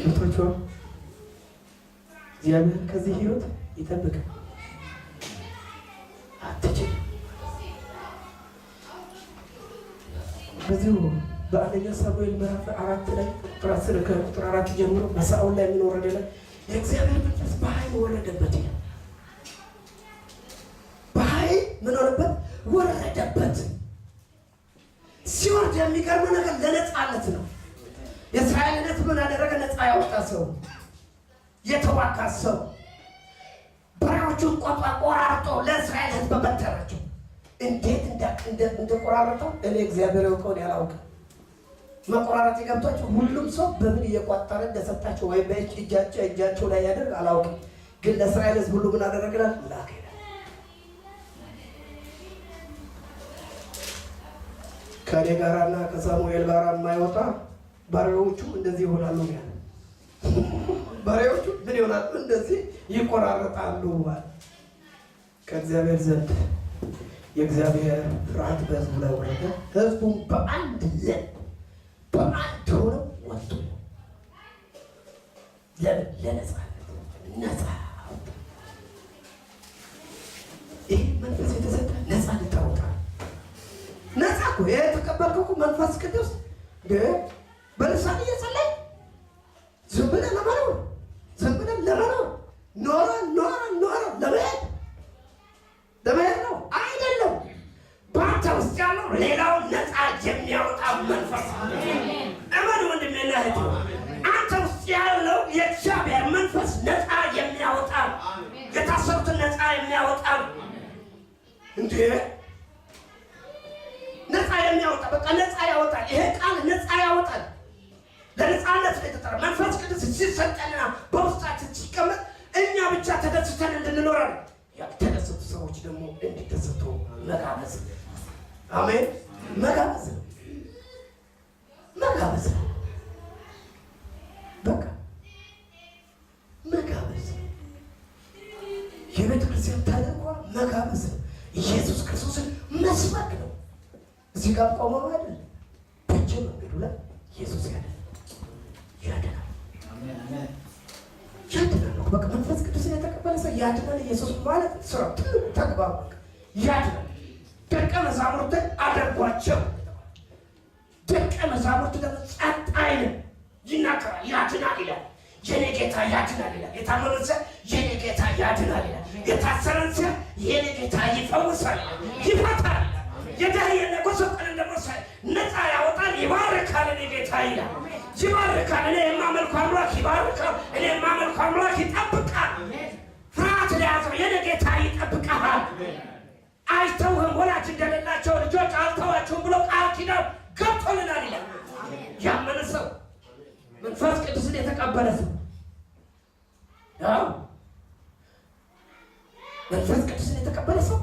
S1: ገብቷችኋል? እግዚአብሔር ከዚህ ህይወት ይጠብቃል። አትችልም። በዚሁ በአንደኛ ሳሙኤል ምዕራፍ 4 ላይ ቁጥር 10፣ ከቁጥር 4 ጀምሮ በሳኦል ላይ ምን ወረደ ላይ? የእግዚአብሔር መንፈስ በኃይል ወረደበት ይላል። በኃይል ምን ሆነበት? ወረደበት። ሲወርድ የሚገርመው ነገር ለነፃነት ነው። የእስራኤልነት ምን አደረገ? ነፃ ያወጣ ሰው፣ የተዋጋ ሰው፣ በሬዎቹን ቆራርጦ ለእስራኤል ሕዝብ በተናቸው። እንዴት እንደቆራረጠው እኔ እግዚአብሔር ያውቀውን ያላውቅም። መቆራረጥ የገብቷቸው ሁሉም ሰው በምን እየቋጠረ እንደሰጣቸው ወይ በእጅ እጃቸው ላይ ያደርግ አላውቅም። ግን ለእስራኤል ሕዝብ ሁሉ ምን አደረግላል? ላከ ይላል። ከእኔ ጋራና ከሳሙኤል ጋራ የማይወጣ በሬዎቹ እንደዚህ ይሆናሉ ያለ። በሬዎቹ ምን ይሆናሉ? እንደዚህ ይቆራረጣሉ። ከእግዚአብሔር ዘንድ የእግዚአብሔር ፍርሃት በህዝቡ ላይ ወረደ። ህዝቡም በአንድ ልብ በአንድ ሆነው ወጡ። ለምን? ለነፃነት። ነፃ። ይህ መንፈስ የተሰጠ ነፃ ልታወጣ። ነፃ እኮ የተቀበልከው እኮ መንፈስ ቅዱስ በልሳን እየጸለይ ዝም ብለህ ለመኖር፣ ዝም ብለህ ለመኖር፣ ኖረ ኖረ ኖረ ለመሄድ ለመሄድ ነው አይደለም። በአንተ ውስጥ ያለው ሌላውን ነፃ የሚያወጣ መንፈስ። እመን ወንድሜና እህቴ፣ አንተ ውስጥ ያለው የእግዚአብሔር መንፈስ ነፃ የሚያወጣ፣ የታሰሩትን ነፃ የሚያወጣ፣ እንዴ ነፃ የሚያወጣ፣ በቃ ነፃ ያወጣል። ይሄ ቃል ነፃ ያወጣል። ለነፃነት ነው የተጠራ። መንፈስ ቅዱስ ሲሰጠንና በውስጣችን ሲቀመጥ እኛ ብቻ ተደስተን እንድንኖር፣ ያልተደሰቱ ሰዎች ደግሞ እንዲደሰቱ መጋበዝ። አሜን። መጋበዝ ነው፣ መጋበዝ ነው። በቃ መጋበዝ ነው። የቤተ ክርስቲያን ተልእኮ መጋበዝ ነው። ኢየሱስ ክርስቶስን መስበክ ነው። እዚህ ጋር ቆመው አይደል? በየመንገዱ ላይ ኢየሱስ ያድናል፣ ያድናል፣ ያድናል። በቃ መንፈስ ቅዱስን የተቀበለ ሰው ያድናል። ኢየሱስ ማለት ስራው ትልቁ ተግባሩ በቃ ያድናል። ደቀ መዛሙርትን አድርጓቸው። ደቀ መዛሙርት ደግሞ ጸጥ አይልም፣ ይናገራል፣ ያድናል ይላል። የኔ ጌታ ያድናል ይላል። የታመመን ሰው የኔ ጌታ ያድናል ይላል። የታሰረን ሰው የኔ ጌታ ይፈውሳል ይላል፣ ይፈታል ይላል። የደህየና የጎሰቆለን ደግሞ ነፃ ያወጣል፣ ይባርካል። እኔ ጌታ ይላል፣ ይባርካል። እኔ የማመልከው አምላክ ይባርካል። እኔ የማመልከው አምላክ ይጠብቃል። ፍርሃት ለያዘው የኔ ጌታ ይጠብቃል። አይተውህም፣ ወላጅ እንደሌላቸው ልጆች አልተዋችሁም ብሎ ቃል ኪዳን ገብቶልናል ይላል። ያመነ ሰው፣ መንፈስ ቅዱስን የተቀበለ ሰው፣ አዎ መንፈስ ቅዱስን የተቀበለ ሰው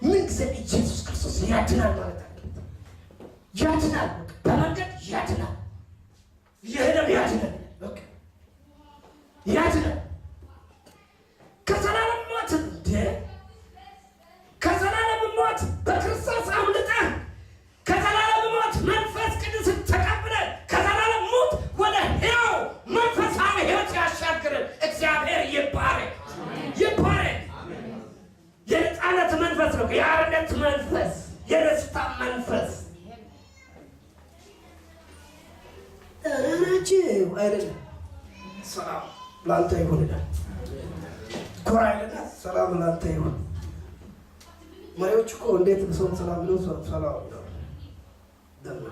S1: ምን ጊዜ ኢየሱስ ክርስቶስ ያድናል ማለት አለበት። ያድናል፣ በመንገድ ያድናል፣ እየሄደም ያድናል። በቃ ያድናል። ከዘላለም ሞት፣ እንደ ከዘላለም ሞት በክርስቶስ አምልጠህ፣ ከዘላለም ሞት መንፈስ ቅዱስን ተቀብለህ፣ ከዘላለም ሞት ወደ ሕያው መንፈሳዊ ሕይወት ያሻግረን። እግዚአብሔር ይባረክ፣ ይባረክ። የነፃነት መንፈስ ነው። የአርነት መንፈስ፣ የደስታ መንፈስ። ደህና ናችሁ አይደለም። ሰላም ለአንተ ይሁን ይላል። ኮራ ይልና ሰላም ለአንተ ይሁን። መሪዎች እኮ እንዴት ሰውን ሰላም ብለው ሰላም ይላሉ?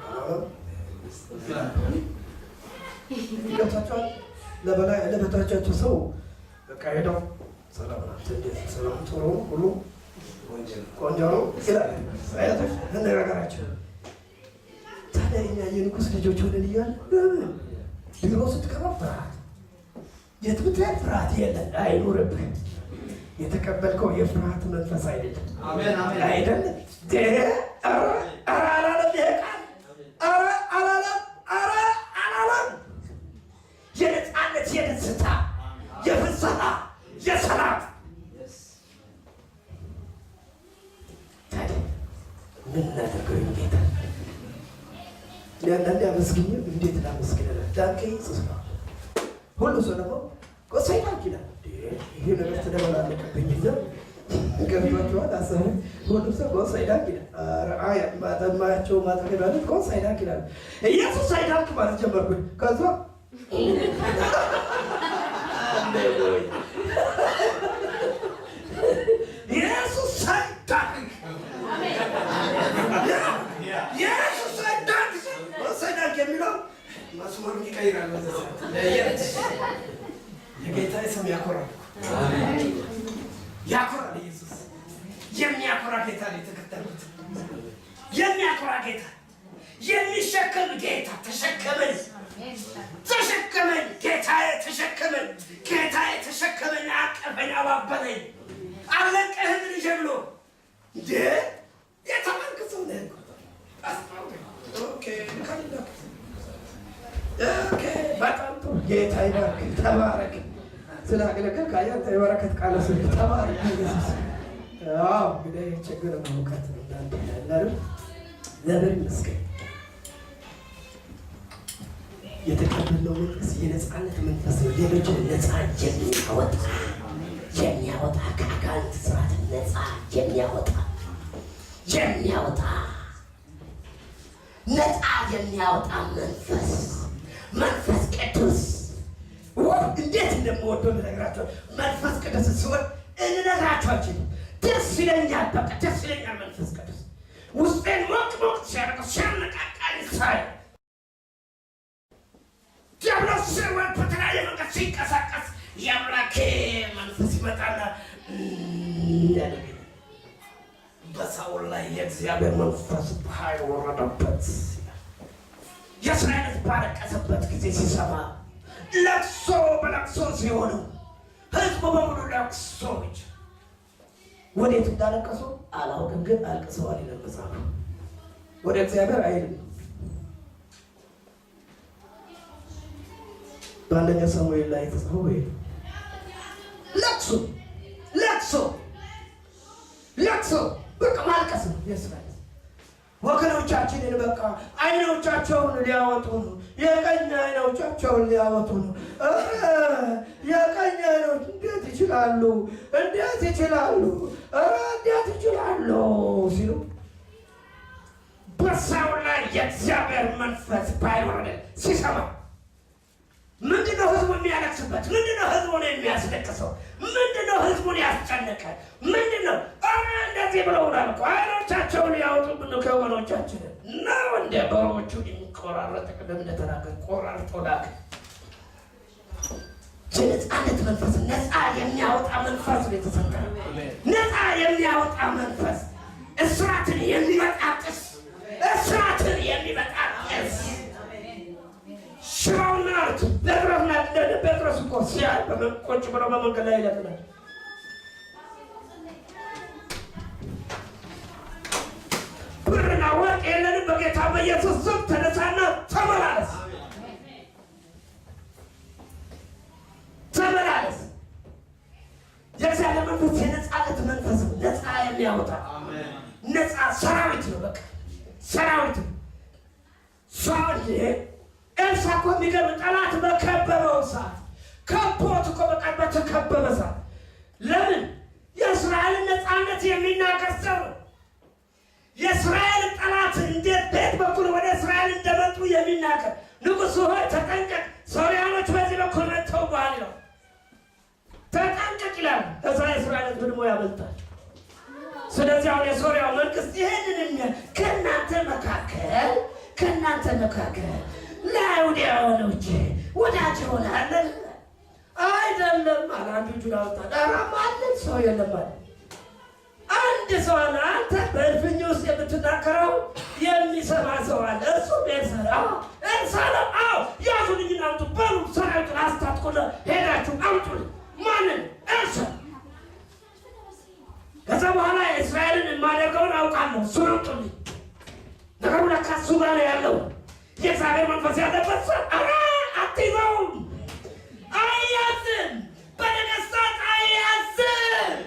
S1: ገብቷቸዋል። ለበላይ ለበታቻቸው ሰው በቃ ሄደው ሰላም ናት፣ እንዴት ሰላም፣ ጥሩ፣ ሁሉ ቆንጆ ነው ይላል። አይነቶች እንነጋገራቸው ታዲያ። ታዲያ እኛ የንጉሥ ልጆች ሆነን እያለ ለምን ቢሮ ስትገባ ፍርሃት፣ የት ብትሄድ ፍርሃት የለም፣ አይኑርብህ። የተቀበልከው የፍርሃት መንፈስ አይደለም፣ አይደለም። ኧረ አላለም፣ ይሄ ቃል ኧረ አላለም፣ ኧረ አላለም። የነፃነት፣ የደስታ፣ የፍስሐ፣ የሰላም። ታዲያ ምን እናደርገው ጌታ? አንዳንዴ አመስግኜ እንዴት ላመስግን እላለሁ። Danke ኢየሱስ ነው። ሁሉ ሰው ደግሞ Gott sei Dank ይላል። ይሄ ነገር ተደበላለቀብኝና ገብቷቸዋል። አሰቡ ሁሉ ሰው Gott sei Dank ይላል። ኧረ ማጠማቸው ማጠ ማለት Gott sei Dank ይላል። ኢየሱስ sei Dank ማለት ጀመርኩኝ። ከዛ ኢየሱስ sei Dank፣ ኢየሱስ sei Dank፣ Gott sei Dank የሚለው መስመሩን ይቀይራል። በዛ ሰዓት ለየት የጌታ ስም ያኮራል፣ ያኮራል። ኢየሱስ የሚያኮራ ጌታ ነው የተከተሉት። የሚያኮራ ጌታ፣ የሚሸከም ጌታ። ተሸከመን፣ ተሸከመን፣ ጌታዬ ተሸከመን፣ ጌታዬ ተሸከመን፣ አቀፈኝ፣ አባበለኝ። አልለቅህም ልጄ ብሎ እንዴ የተባልክ ሰው ነህ እኮ። Okay፣ okay፣ በጣም ጥሩ። ጌታ ይባርክ፣ ተባረክ። ስላገለገልክ አየህ፣ የበረከት ቃል ስል ተባረክ ኢየሱስ። አዎ እንግዲህ ችግር ነው እውቀት ነው እንዳንተ ያለ አይደል? እግዚአብሔር ይመስገን። የተቀበልነው መንፈስ የነፃነት መንፈስ ነው። ሌሎችን ነፃ የሚያወጣ፣ ከአጋንንት ስርዓት ነፃ የሚያወጣ፣ ነፃ የሚያወጣ መንፈስ፣ መንፈስ ቅዱስ። እንዴት እንደምወደው ልነግራቸው፣ መንፈስ ቅዱስ ሲሆን እንነግራቸው አልችልም። ደስ ይለኛል፣ በቃ ደስ ይለኛል። መንፈስ ቅዱስ ውስጤን ሞቅ ሞቅ ሲያደርገው፣ ሲያነቃቃኝ ሳይ፣ ዲያብሎስ ሲወድ በተለያየ መንገድ ሲንቀሳቀስ የአምላኬ መንፈስ ይመጣና ያደርገኛል። በሳውል ላይ የእግዚአብሔር መንፈስ በኃይል ወረደበት። የእስራኤል ሕዝብ ባለቀሰበት ጊዜ ሲሰማ፣ ለቅሶ በለቅሶ ሲሆኑ፣ ህዝቡ በሙሉ ለቅሶ ብቻ፣ ወዴት እንዳለቀሱ አላውቅም፣ ግን አልቅሰዋል ይላል መጽሐፉ። ወደ እግዚአብሔር አይልም። በአንደኛ ሳሙኤል ላይ የተጻፈው ይሄ ለቅሶ ለቅሶ ለቅሶ፣ በቃ ማልቀስ ነው። የእስራኤል ወገኖቻችንን በቃ አይኖቻቸውን ሊያወጡ ነው። የቀኝ አይኖቻቸውን ሊያወጡ ነው። ኧረ የቀኝ አይኖች እንዴት ይችላሉ? እንዴት ይችላሉ? ኧረ እንዴት ይችላሉ ሲሉ በሳውል ላይ የእግዚአብሔር መንፈስ ባይወረደ ሲሰማ፣ ምንድነው ህዝቡ የሚያለቅስበት? ምንድነው ህዝቡን የሚያስለቅሰው? ምንድነው ህዝቡን ያስጨነቀ? ምንድነው? ኧረ እንደዚህ ብለውናል እኮ፣ አይኖቻቸውን ሊያወጡብን ነው ከወገኖቻችንን ነው። እንደ በሮቹ የሚቆራረጥ ቅድም እንደተናገር ቆራርጦ ላከ። የነፃነት መንፈስ፣ ነፃ የሚያወጣ መንፈስ ነው የተሰጠ። ነፃ የሚያወጣ መንፈስ፣ እስራትን የሚበጣጥስ፣ እስራትን የሚበጣጥስ። ሽባውን ምን አሉት? ጴጥሮስ ጴጥሮስ እኮ ሲያይ ቁጭ ብሎ በመንገድ ላይ ይለምናል። ብርና ወርቅ የለንም፣ በጌታ በኢየሱስ ስም ተነሳና ተመላለስ፣ ተመላለስ። የእግዚአብሔር መንፈስ የነፃነት መንፈስ ነው። ነፃ የሚያወጣ ነፃ ሰራዊት ነው። በቃ ሰራዊት ነው። ኤልሳ እኮ የሚገርም ጠላት በከበበው ሰዓት፣ ከቦት እኮ በቃ በተከበበ ሰዓት፣ ለምን የእስራኤልን ነፃነት የሚናገር ሰው ነው። የእስራኤል ጠላት እንዴት በየት በኩል ወደ እስራኤል እንደመጡ የሚናገር፣ ንጉሥ ሆይ ተጠንቀቅ፣ ሶርያኖች በዚህ በኩል መጥተውብሃል ይለው፣ ተጠንቀቅ ይላል። ከዛ የእስራኤል ሕዝብ ደግሞ ያመልጣል። ስለዚህ አሁን የሶርያው መንግስት ይህንን ከእናንተ መካከል ለአይሁዳውያኖች ወዳጅ ይሆናል አይደለም አለ። አንዱ እጁን አወጣ። ኧረ ማንም ሰው የለም አለ። አንድ ሰው አለ። አንተ በእልፍኝ ውስጥ የምትናገረው የሚሰማ ሰው አለ። እሱ ኤልሳ። ኤልሳ ነው። አዎ ያዙልኝና አምጡ በሉ። ሰራዊቱን አስታጥቁና ሄዳችሁ አምጡልኝ። ማንን? ኤልሳ። ከዛ በኋላ እስራኤልን የማደርገውን አውቃለሁ። እሱን አምጡልኝ። ነገሩ ለካ እሱ ጋር ነው ያለው። የእግዚአብሔር መንፈስ ያለበት ሰው ኧረ አትይዘውም፣ አይያዝም፣ በነገሥታት አይያዝም፣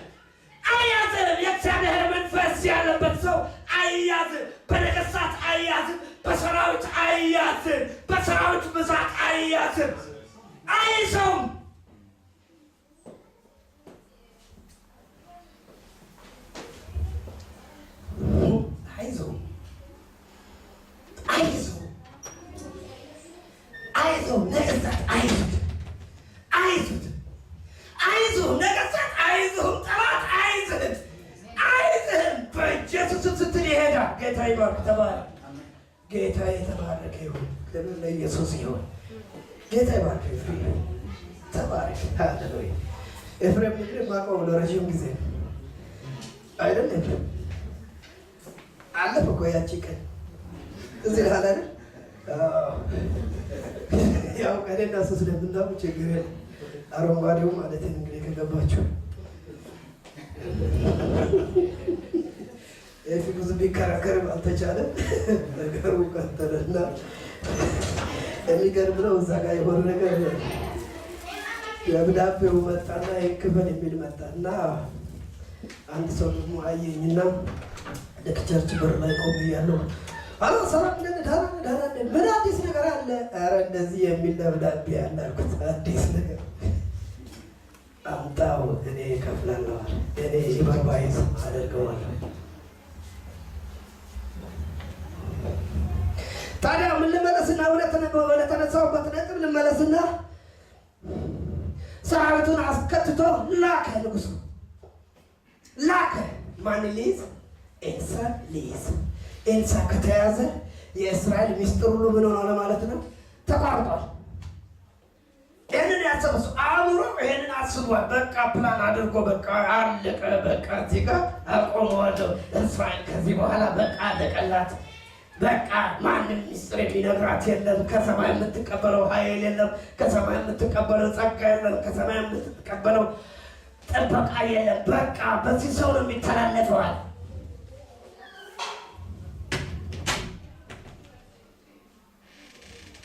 S1: አይያዝም። የእግዚአብሔር መንፈስ ያለበት ሰው አይያዝም፣ በነገሥታት አይያዝም፣ በሰራዊት አይያዝም፣ በሰራዊት ብዛት አይያዝም፣ አይዘውም። አይዘውም፣ አይዘውም፣ አይዘውም። ነገሥታት አይዙት፣ አይዙት፣ አይዙህም። ነገሥታት አይዙህም። ጠላት አይዝህም፣ አይዝህም። በኢየሱስ ስትል ይሄዳል። ጌታ ይባርክ። ተባረክ። ጌታ የተባረከ ይሁን። ክብር ለኢየሱስ ይሁን። ጌታ ይባርክ። ኤፍሬም ተባረክ። ሃሌሉያ። ኤፍሬም እንግዲህ ማቆም ለረጅም ጊዜ አይደል? ኤፍሬም አለፈ እኮ ያቺ ቀን እዚህ ላይ አይደል? ያው ቀኔና እሱ ስለምናውቅ ችግር የለም። አረንጓዴው ማለት እንግዲህ ከገባችሁ ኤፊ ብዙ ቢከራከርም አልተቻለም። ነገሩ ቀጠለና የሚገርም ነው። እዛ ጋር የሆነ ነገር ደብዳቤው መጣና ይክፈል የሚል መጣና አንድ ሰው ደግሞ አየኝና ልክ church በር ላይ ቆሜ እያለሁ አሎ ሰላም ነን፣ ደህና ነን፣ ደህና ነን፣ ምን አዲስ ነገር አለ? ኧረ እንደዚህ የሚል ደብዳቤ አለ አልኩት። አዲስ ነገር አምጣው፣ እኔ እከፍላለሁ አለ። እኔ supervise አደርገዋለሁ። ታዲያ ምን ልመለስና ወደ ተነሳሁበት ነጥብ ልመለስና ሰራዊቱን አስከትቶ ላከ። ንጉሱ ላከ። ማን ሊይዝ? ኤልሳ ሊይዝ። ኤልሳ ከተያዘ የእስራኤል ሚስጥር ሁሉ ምን ሆኗል ማለት ነው? ተቋርጧል። ይህንን ያሰበ ሰው አእምሮ ይህንን አስቧል። በቃ ፕላን አድርጎ በቃ አለቀ። በቃ እዚህ ጋር አቆመዋለሁ። እስራኤል ከዚህ በኋላ በቃ አለቀላት። በቃ ማንም ሚስጥር የሚነግራት የለም። ከሰማይ የምትቀበለው ኃይል የለም። ከሰማይ የምትቀበለው ጸጋ የለም። ከሰማይ የምትቀበለው ጥበቃ የለም። በቃ በዚህ ሰው ነው የሚተላለፈዋል።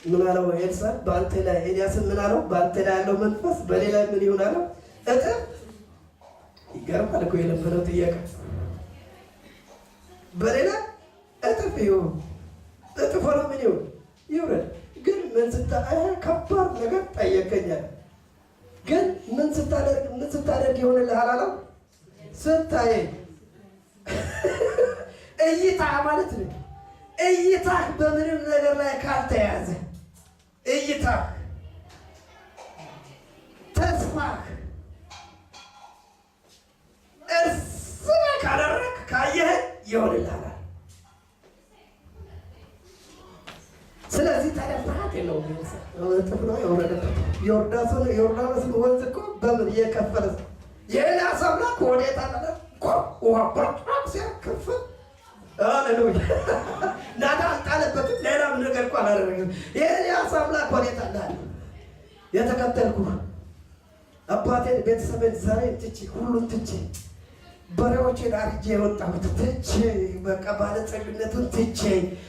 S1: ምን አለው ኤልሳ? በአንተ ላይ ኤልያስን ምን አለው? በአንተ ላይ ያለው መንፈስ በሌላ ላይ ምን ይሁን አለው? እጥፍ። ይገርማል እኮ የለመነው ጥያቄ። በሌላ እጥፍ ይሁን፣ እጥፍ ሆኖ ምን ይሁን ይውረድ። ግን ምን ስታ ከባድ ነገር ጠየቀኛል። ግን ምን ስታደርግ ምን ስታደርግ ይሆንልሃል አለው? ስታይ እይታ ማለት ነው። እይታህ በምንም ነገር ላይ ካልተያዘ እይታህ፣ ተስፋህ እርስ ካደረግ ካየህ ይሆንልሃል። ስለዚህ ታዲያ ፍርሃት የለውም። እጥፍ ነው የወረደበት። ዮርዳኖስን ወንዝ እኮ በምን እየከፈለ የኤልያስ አምላክ ወዴት አለ? ውሃ በጣም ሲያከፍል ሃሌሉያ። ናዳ አልጣለበትም። ሌላም ነገር እኮ አላደረገም። የኤልያስ አምላክ ወዴት አለ? የተከተልኩህ አባቴን፣ ቤተሰቤን፣ ዘሬን ትቼ ሁሉን ትቼ በሬዎቼን አርጄ የወጣሁት ትቼ በቃ ባለጸግነቱን ትቼ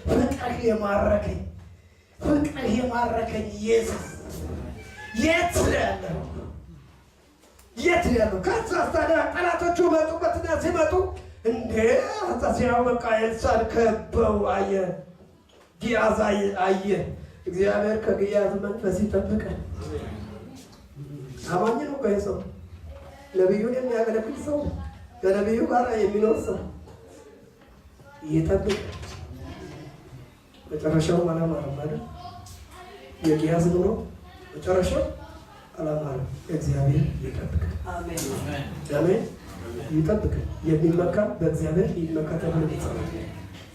S1: ፍቅርህ የማረከኝ ፍቅርህ የማረከኝ ኢየሱስ የት ነው ያለው? የት ነው ያለው? ከዛ ታዲያ ጠላቶቹ መጡበትና ሲመጡ እንዴ ሲያው በቃ ኤልሳን ከበው አየ። ግያዝ አየ። እግዚአብሔር ከግያዝ መንፈስ ይጠብቀን። አማኝ ነው እኮ ሰው፣ ነቢዩን የሚያገለግል ሰው፣ ከነቢዩ ጋር የሚኖር ሰው ይጠብቅ። መጨረሻው አላማረም አይደል? የግያዝ ኑሮ መጨረሻው አላማረም። እግዚአብሔር ይጠብቅ። አሜን። ይጠብቅ። የሚመካ በእግዚአብሔር ይመካ ተብሎ ይጻፋል።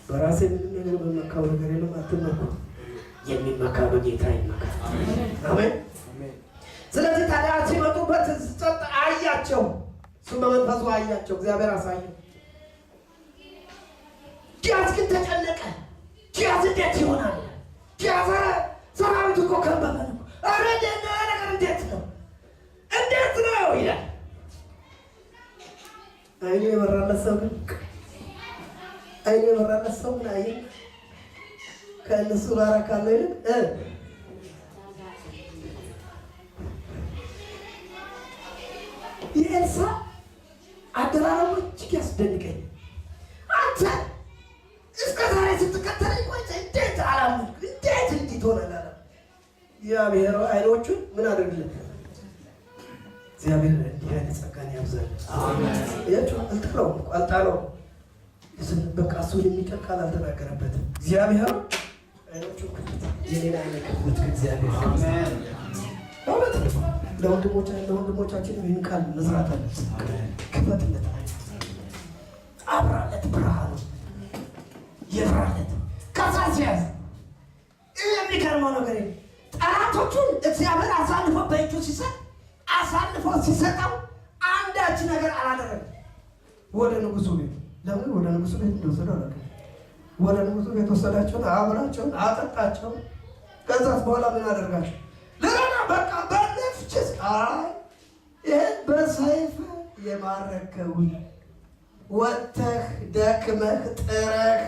S1: በራሴ ምንም ነገር በመካው ነገር የለም። አትመኩ። የሚመካ በጌታ ይመካ። አሜን። ስለዚህ ታዲያ ሲመጡበት ጸጥ አያቸው። እሱ በመንፈሱ አያቸው። እግዚአብሔር አሳየው። ግያዝ ግን ተጨነቀ። ግያዝ እንዴት ይሆናል?
S2: ሰው ግን አይኑ የበራለት ሰው ምን አየ? ከእነሱ ጋር ካለው ይልቅ የኤልሳ አደራረቡ እጅግ ያስደንቀኝ። አንተ እስከ ዛሬ ስትከተለኝ ቆይተህ እንዴት አላመንኩም? እንዴት እንዲህ ትሆናለህ? አለ። እግዚአብሔር አይኖቹን ምን አድርግለት? እግዚአብሔር እንዲህ አይነት ጸጋን ያብዛል። አያችሁ፣ አልጣለውም እኮ አልጣለውም። በቃ እሱን የሚጥል ቃል አልተናገረበትም። እግዚአብሔር አይኖቹን ክፈት፣ የኔን አይን ክፈት። እግዚአብሔር እውነት ነው። ለወንድሞቻችን ይህን ቃል መዝራት አለብን። ክፈትለት፣ አብራለት፣ ብርሃኑ ይብራለት። ከዛ ሲያዝ ይህ የሚገርመው ነገር ጠላቶቹን እግዚአብሔር አሳልፎ በእጁ ሲሰጥ አሳልፎ ሲሰጠው አንዳች ነገር አላደረገም። ወደ ንጉሱ ቤት ለምን ወደ ንጉሱ ቤት እንደወሰደው አላውቅም። ወደ ንጉሱ ቤት ወሰዳቸውን፣ አብላቸውን፣ አጠጣቸውን። ከዛስ በኋላ ምን አደርጋቸው? ልረዳ በቃ በነፍችስ አይ ይህን በሰይፍ የማረከውን ወጥተህ ደክመህ ጥረህ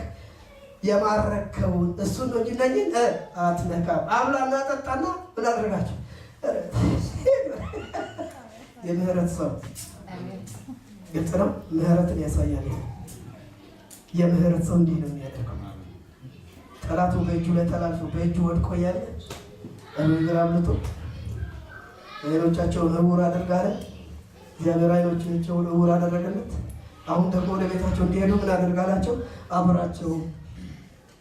S2: የማረከውን እሱን ነው እንጂ እነኝህን አትነካም። አብላና ጠጣና ምን አደረጋቸው? የምህረት ሰው ግልጽ ነው። ምህረትን ያሳያል። የምህረት ሰው እንዲህ ነው የሚያደርገው። ጠላቱ በእጁ ላይ ተላልፎ በእጁ ወድቆ እያለ እግር አምልጦ አይኖቻቸውን እውር አደርጋለ። እግዚአብሔር አይኖቻቸውን እውር አደረገለት። አሁን ደግሞ ወደ ቤታቸው እንዲሄዱ ምን አደርጋላቸው? አብራቸው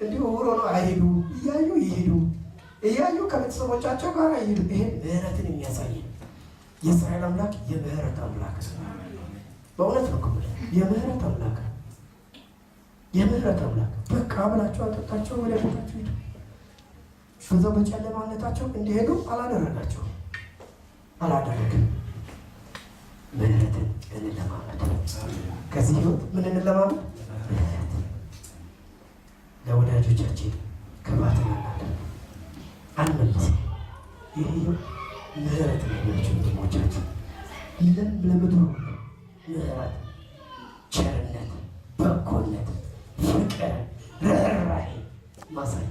S2: እንዲሁ እውር ሆነው አይሄዱ፣ እያዩ ይሄዱ፣ እያዩ ከቤተሰቦቻቸው ጋር ይሄዱ። ይሄ ምህረትን የሚያሳይ የእስራኤል አምላክ የምህረት አምላክ በእውነት ነው። የምህረት አምላክ የምህረት አምላክ በቃ ብላቸው አጠጣቸው፣ ወደ ቤታቸው ሂዱ። በዛው በጨለማነታቸው እንዲሄዱ አላደረጋቸውም አላደረግም። ምህረትን እንለማመድ። ከዚህ ህይወት ምን እንለማመድ? ምህረት ለወዳጆቻችን ክፋትን አናደርግ፣ አንመልስም። ይህ ህይወት ምህረት ነው ያላቸው ወንድሞቻችን፣ ለምድሩ ምህረት፣ ቸርነት፣ በጎነት፣ ፍቅር፣ ርኅራኄ ማሳየት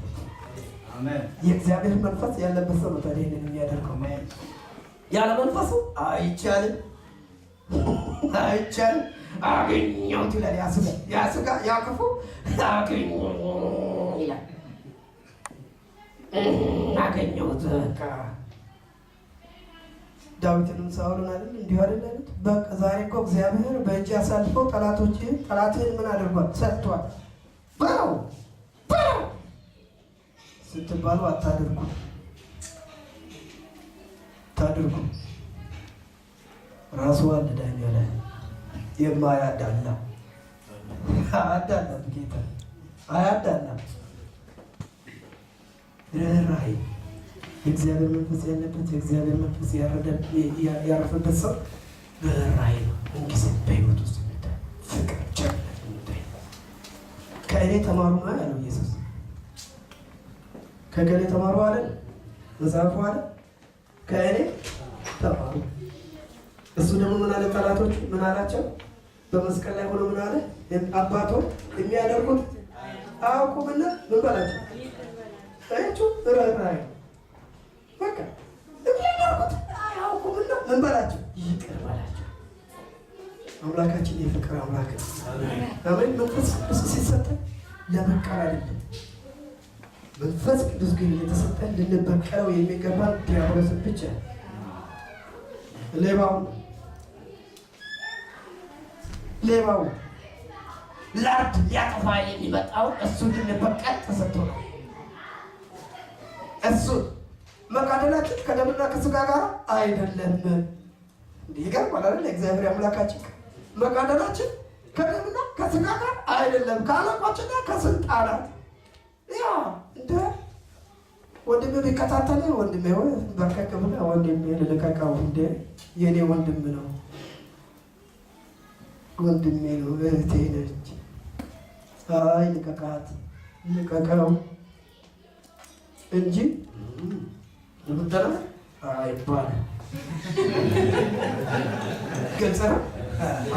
S2: የእግዚአብሔር መንፈስ ያለበት ሰው ነው ታዲያ ይህንን የሚያደርገው። ያለ መንፈሱ አይቻልም፣ አይቻልም። አገኘሁት ይላል ያ ስጋ ያ ስጋ ያ ክፉ አገኘሁ ይላል። አገኘሁት በቃ ዳዊትንም ሳኦልን አይደል እንዲሁ አይደል አሉት። በቃ ዛሬ እኮ እግዚአብሔር በእጅ አሳልፎ ጠላቶችህን ጠላትህን ምን አድርጓል? ሰጥቷል። በለው በለው ስትባሉ አታድርጉ ታድርጉ። ራሱ አለ ዳኛ ላይ የማያዳላ አያዳላም፣ ጌታ አያዳላም። ርኅራኄ የእግዚአብሔር መንፈስ ያለበት የእግዚአብሔር መንፈስ ያረፈበት ሰው ርኅራኄ ነው ምንጊዜ በሕይወት ውስጥ የሚታይ ፍቅር፣ ቸርነት የሚታይ። ከእኔ ተማሩ ነው ያለው ኢየሱስ። ከገሌ ተማሩ አለ መጽሐፉ አለ ከእኔ ተማሩ። እሱ ደግሞ ምን አለ? ጠላቶቹ ምን አላቸው? በመስቀል ላይ ሆኖ ምን አለ? አባቶ የሚያደርጉት አያውቁምና ምን በላቸው? አያችሁ፣ ርኅራኄ በቃ የሚያደርጉት አያውቁምና ምን በላቸው? ይቅር በላቸው። አምላካችን የፍቅር አምላክ ነው። አሜን። መንፈስ ቅዱስ ሲሰጠን ለመቀል አይደለም። መንፈስ ቅዱስ ግን የተሰጠን ልንበቀለው የሚገባ ዲያብሎስን ብቻ፣ ሌባው ሌባው ላርድ ሊያጠፋ የሚመጣው እሱ ልንበቀል ተሰጥቶ ነው። እሱ መጋደላችን ከደምና ከስጋ ጋር አይደለም። ይገርማል አይደል? እግዚአብሔር አምላካችን መጋደላችን ከደምና ከስጋ ጋር አይደለም፣ ከአለቆችና ከስልጣናት። ያ እንደ ወንድሜ ቢከታተል ወንድሜ ወይ በርከክ ብለህ ወንድሜ ልልቀቀው፣ እንደ የኔ ወንድም ነው፣ ወንድሜ ነው፣ እህቴ ነች። አይ ልቀቃት፣ ልቀቀው እንጂ ልብጠና አይባልም። ግልጽ ነው፣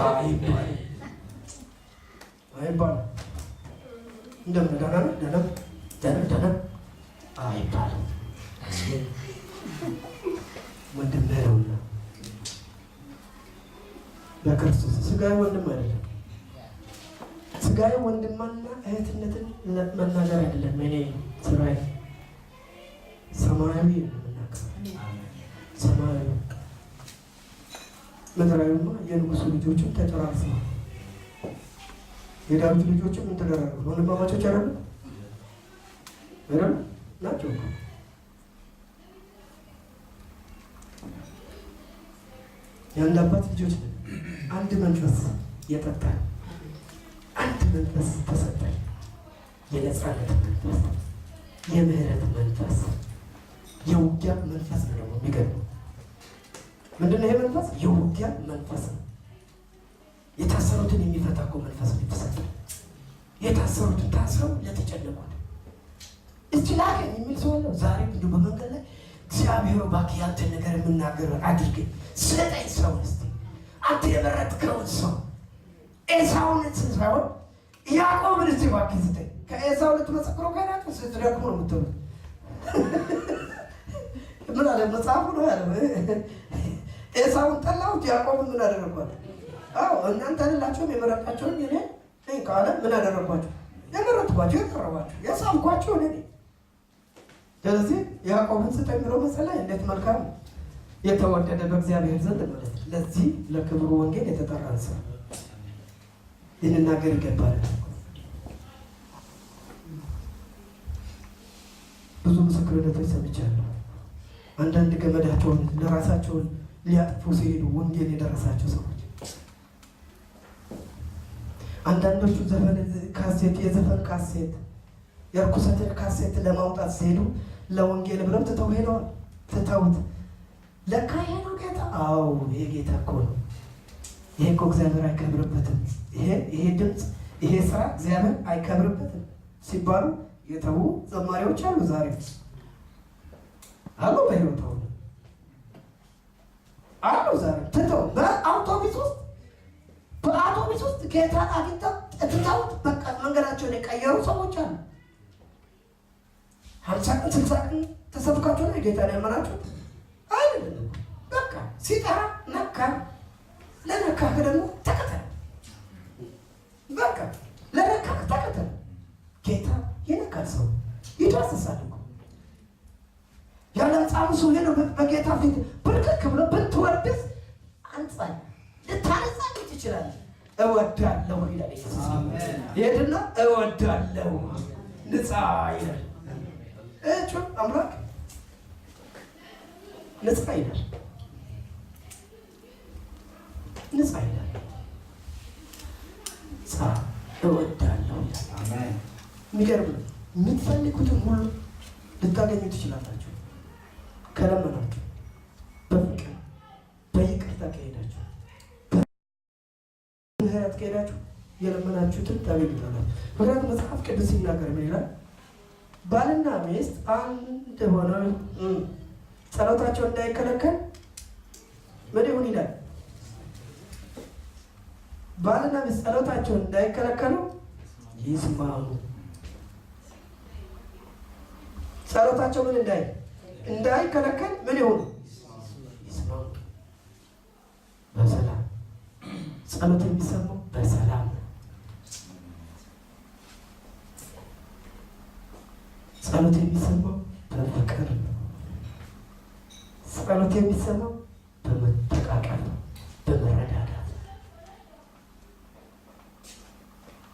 S2: አይባልም። አይባልም። እንደምን ደህና ነህ? ደህና ደህና ደህና አይባልም። ወንድምህ ነውና በክርስቶስ ስጋዊ ወንድም አይደለም። ስጋዊ ወንድማና እህትነትን መናገር አይደለም። እኔ ስራዬ ሰማያዊ ነው የምናገረው። ሰማያዊ ምድራዊማ የንጉሱ ልጆችም ተጨራርሰዋል። የዳዊት ልጆችም ምን ተደረጉ? ወንድማማቾች አይደሉ አይደሉ ናቸው እኮ። የአንድ አባት ልጆች ነን። አንድ መንፈስ የጠጣን፣ አንድ መንፈስ ተሰጠን። የነፃነት መንፈስ፣ የምህረት መንፈስ፣ የውጊያ መንፈስ ነው። ደግሞ የሚገርመው ምንድን ነው? ይሄ መንፈስ የውጊያ መንፈስ ነው። የታሰሩትን የሚፈታ እኮ መንፈስ ነው የተሰጠን። የታሰሩትን ታስረው ለተጨነቁት እስቲ ላከኝ የሚል ሰው አለ። ዛሬ እንዲሁ በመንገድ ላይ እግዚአብሔር እባክህ ያንተን ነገር የምናገር አድርገኝ፣ ስጠኝ ሰውን፣ እስቲ አንተ የመረጥከውን ሰው ኤሳውን ሳይሆን ያዕቆብን እስቲ እባክህ ስጠኝ። ከኤሳው ልትመሰክሩ ከሄዳችሁ ስትደክሙ ነው የምትሉት። ምን አለ መጽሐፉ ነው ያለው። ኤሳውን ጠላሁት፣ ያዕቆብን ምን አደረግኳት? አዎ እናንተ አይደላችሁም የመረጣቸውን እኔ ነኝ ካለ ምን አደረግኳቸው? የመረጥኳቸው፣ የቀረቧቸው፣ የሳብኳቸው እኔ ነኝ። ስለዚህ ያዕቆብን ስጠኝ ብሎ መጸለይ እንዴት መልካም ነው! የተወደደ በእግዚአብሔር ዘንድ ማለት ነው። ለዚህ ለክብሩ ወንጌል የተጠራን ሰው ልንናገር ይገባል። ብዙ ምስክርነቶች ሰምቻለሁ። አንዳንድ ገመዳቸውን ለራሳቸውን ሊያጥፉ ሲሄዱ ወንጌል የደረሳቸው ሰዎች፣ አንዳንዶቹ ዘፈን ካሴት፣ የዘፈን ካሴት፣ የርኩሰትን ካሴት ለማውጣት ሲሄዱ ለወንጌል ብለው ትተው ሄደዋል። ትተውት ለካ ይሄ ነው ጌታ። አዎ ይሄ ጌታ እኮ ነው። ይሄ እኮ እግዚአብሔር አይከብርበትም። ይሄ ድምፅ፣ ይሄ ስራ እግዚአብሔር አይከብርበትም ሲባሉ የተዉ ዘማሪዎች አሉ። ዛሬ አሉ፣ በህይወት አሁን አሉ። ዛሬ ትተው በአውቶቡስ ውስጥ ጌታን አግኝተው ትተውት በቃ መንገዳቸውን የቀየሩ ሰዎች አሉ። 50 ቀን 60 ቀን ተሰብካችሁ ነው ጌታን ያመናችሁት አይደለም። በቃ ሲጠራ ነካ፣ ለነካህ ደግሞ ተከተል። በቃ ለነካህ ተከተል። ጌታ ይነካል፣ ሰው ይዳስሳል እኮ። ያለምጻሙ ሰው ሄዶ በጌታ ፊት ብርክክ ብሎ ብትወድስ አንጻኝ፣ ልታነጻኝ ትችላለህ። እወዳለሁ ይላል ኢየሱስ። ይሄድና እወዳለሁ ንጻ ይላል። እጩ አምላክ ንጻ ይላል። ንጻ ይላል። ንጻ እወዳለሁ ይላል። የሚገርም ነው። የምትፈልጉትን ሁሉ ልታገኙ ትችላላችሁ ከለመናችሁ፣ በፍቅር በይቅርታ ከሄዳችሁ፣ በምህረት ከሄዳችሁ የለመናችሁትን ታገኙታላችሁ። ምክንያቱም መጽሐፍ ቅዱስ ሲናገር ምን ይላል? ባልና ሚስት አንድ ሆነው ጸሎታቸው እንዳይከለከል ምን ይሁን ይላል? ባልና ሚስት ጸሎታቸውን እንዳይከለከሉ ይስማሙ። ጸሎታቸው ምን እንዳይከለከል ምን ይሁን? ይስማሙ። በሰላም ጸሎት የሚሰማው በሰላም ነው። ጸሎት የሚሰማው በፍቅር ነው። ጸሎት የሚሰማው በመጠቃቀፍ ነው፣ በመረዳዳት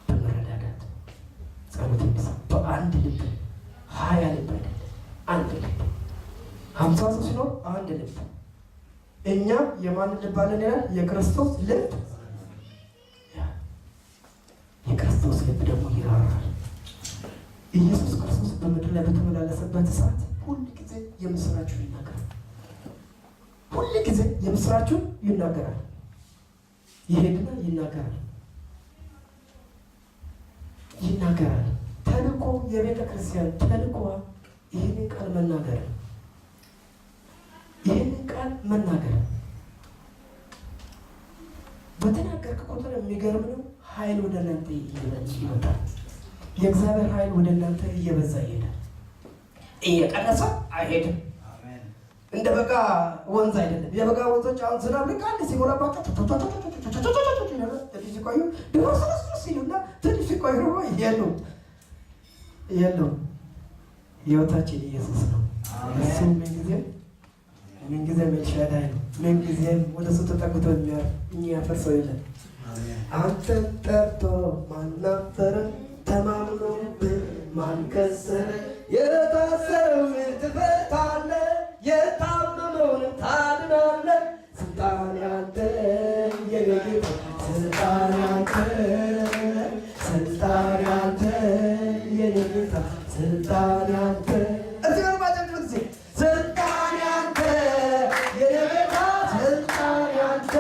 S2: በመረዳዳት ጸሎት የሚሰማው በአንድ ልብ፣ 20 ልብ አይደለም፣ አንድ ልብ። 50 ሰው ሲኖር አንድ ልብ። እኛም የማንን ልብ አለን ይላል? የክርስቶስ ልብ። የክርስቶስ ልብ ደግሞ ይራራል። ኢየሱስ ክርስቶስ በምድር ላይ በተመላለሰበት ሰዓት ሁል ጊዜ የምስራቹን ይናገራል። ሁል ጊዜ የምስራቹን ይናገራል። ይሄድና ይናገራል፣ ይናገራል። ተልእኮ የቤተ ክርስቲያን ተልእኮዋ ይህንን ቃል መናገር፣ ይህንን ቃል መናገር። በተናገርክ ቁጥር የሚገርም ነው። ኃይል ወደ እናንተ ይመጣል። የእግዚአብሔር ኃይል ወደ እናንተ እየበዛ ይሄዳል። እየቀነሰ አይሄድም። እንደ በጋ ወንዝ አይደለም። የበጋ ወንዞች አሁን ዝናብ ልክ አንድ ሲሞላባቸው ትንሽ ሲቆዩ ድፍርስፍርስ ይሉና ትንሽ ሲቆዩ ደግሞ የሉም የሉም። ህይወታችን ኢየሱስ ነው። እሱ ምንጊዜም ምንጊዜም ኤልሻዳይ ነው። ምንጊዜም ወደ እሱ ተጠግቶ የሚያፈር ሰው የለም። አንተን ጠርቶ ማን አፈረ? ተማምኖብህ ማን ከሰረ? የታሰረውን ትፈታለህ፣ የታመመውን ታድናለህ። ስልጣን ያንተ የኔ ጌታ፣ ስልጣን ያንተ፣ ስልጣን ያንተ የኔ ጌታ፣ ስልጣን ያንተ። እዚህ ጋር ባጨብጭቡት እስኪ። ስልጣን ያንተ የኔ ጌታ፣ ስልጣን ያንተ።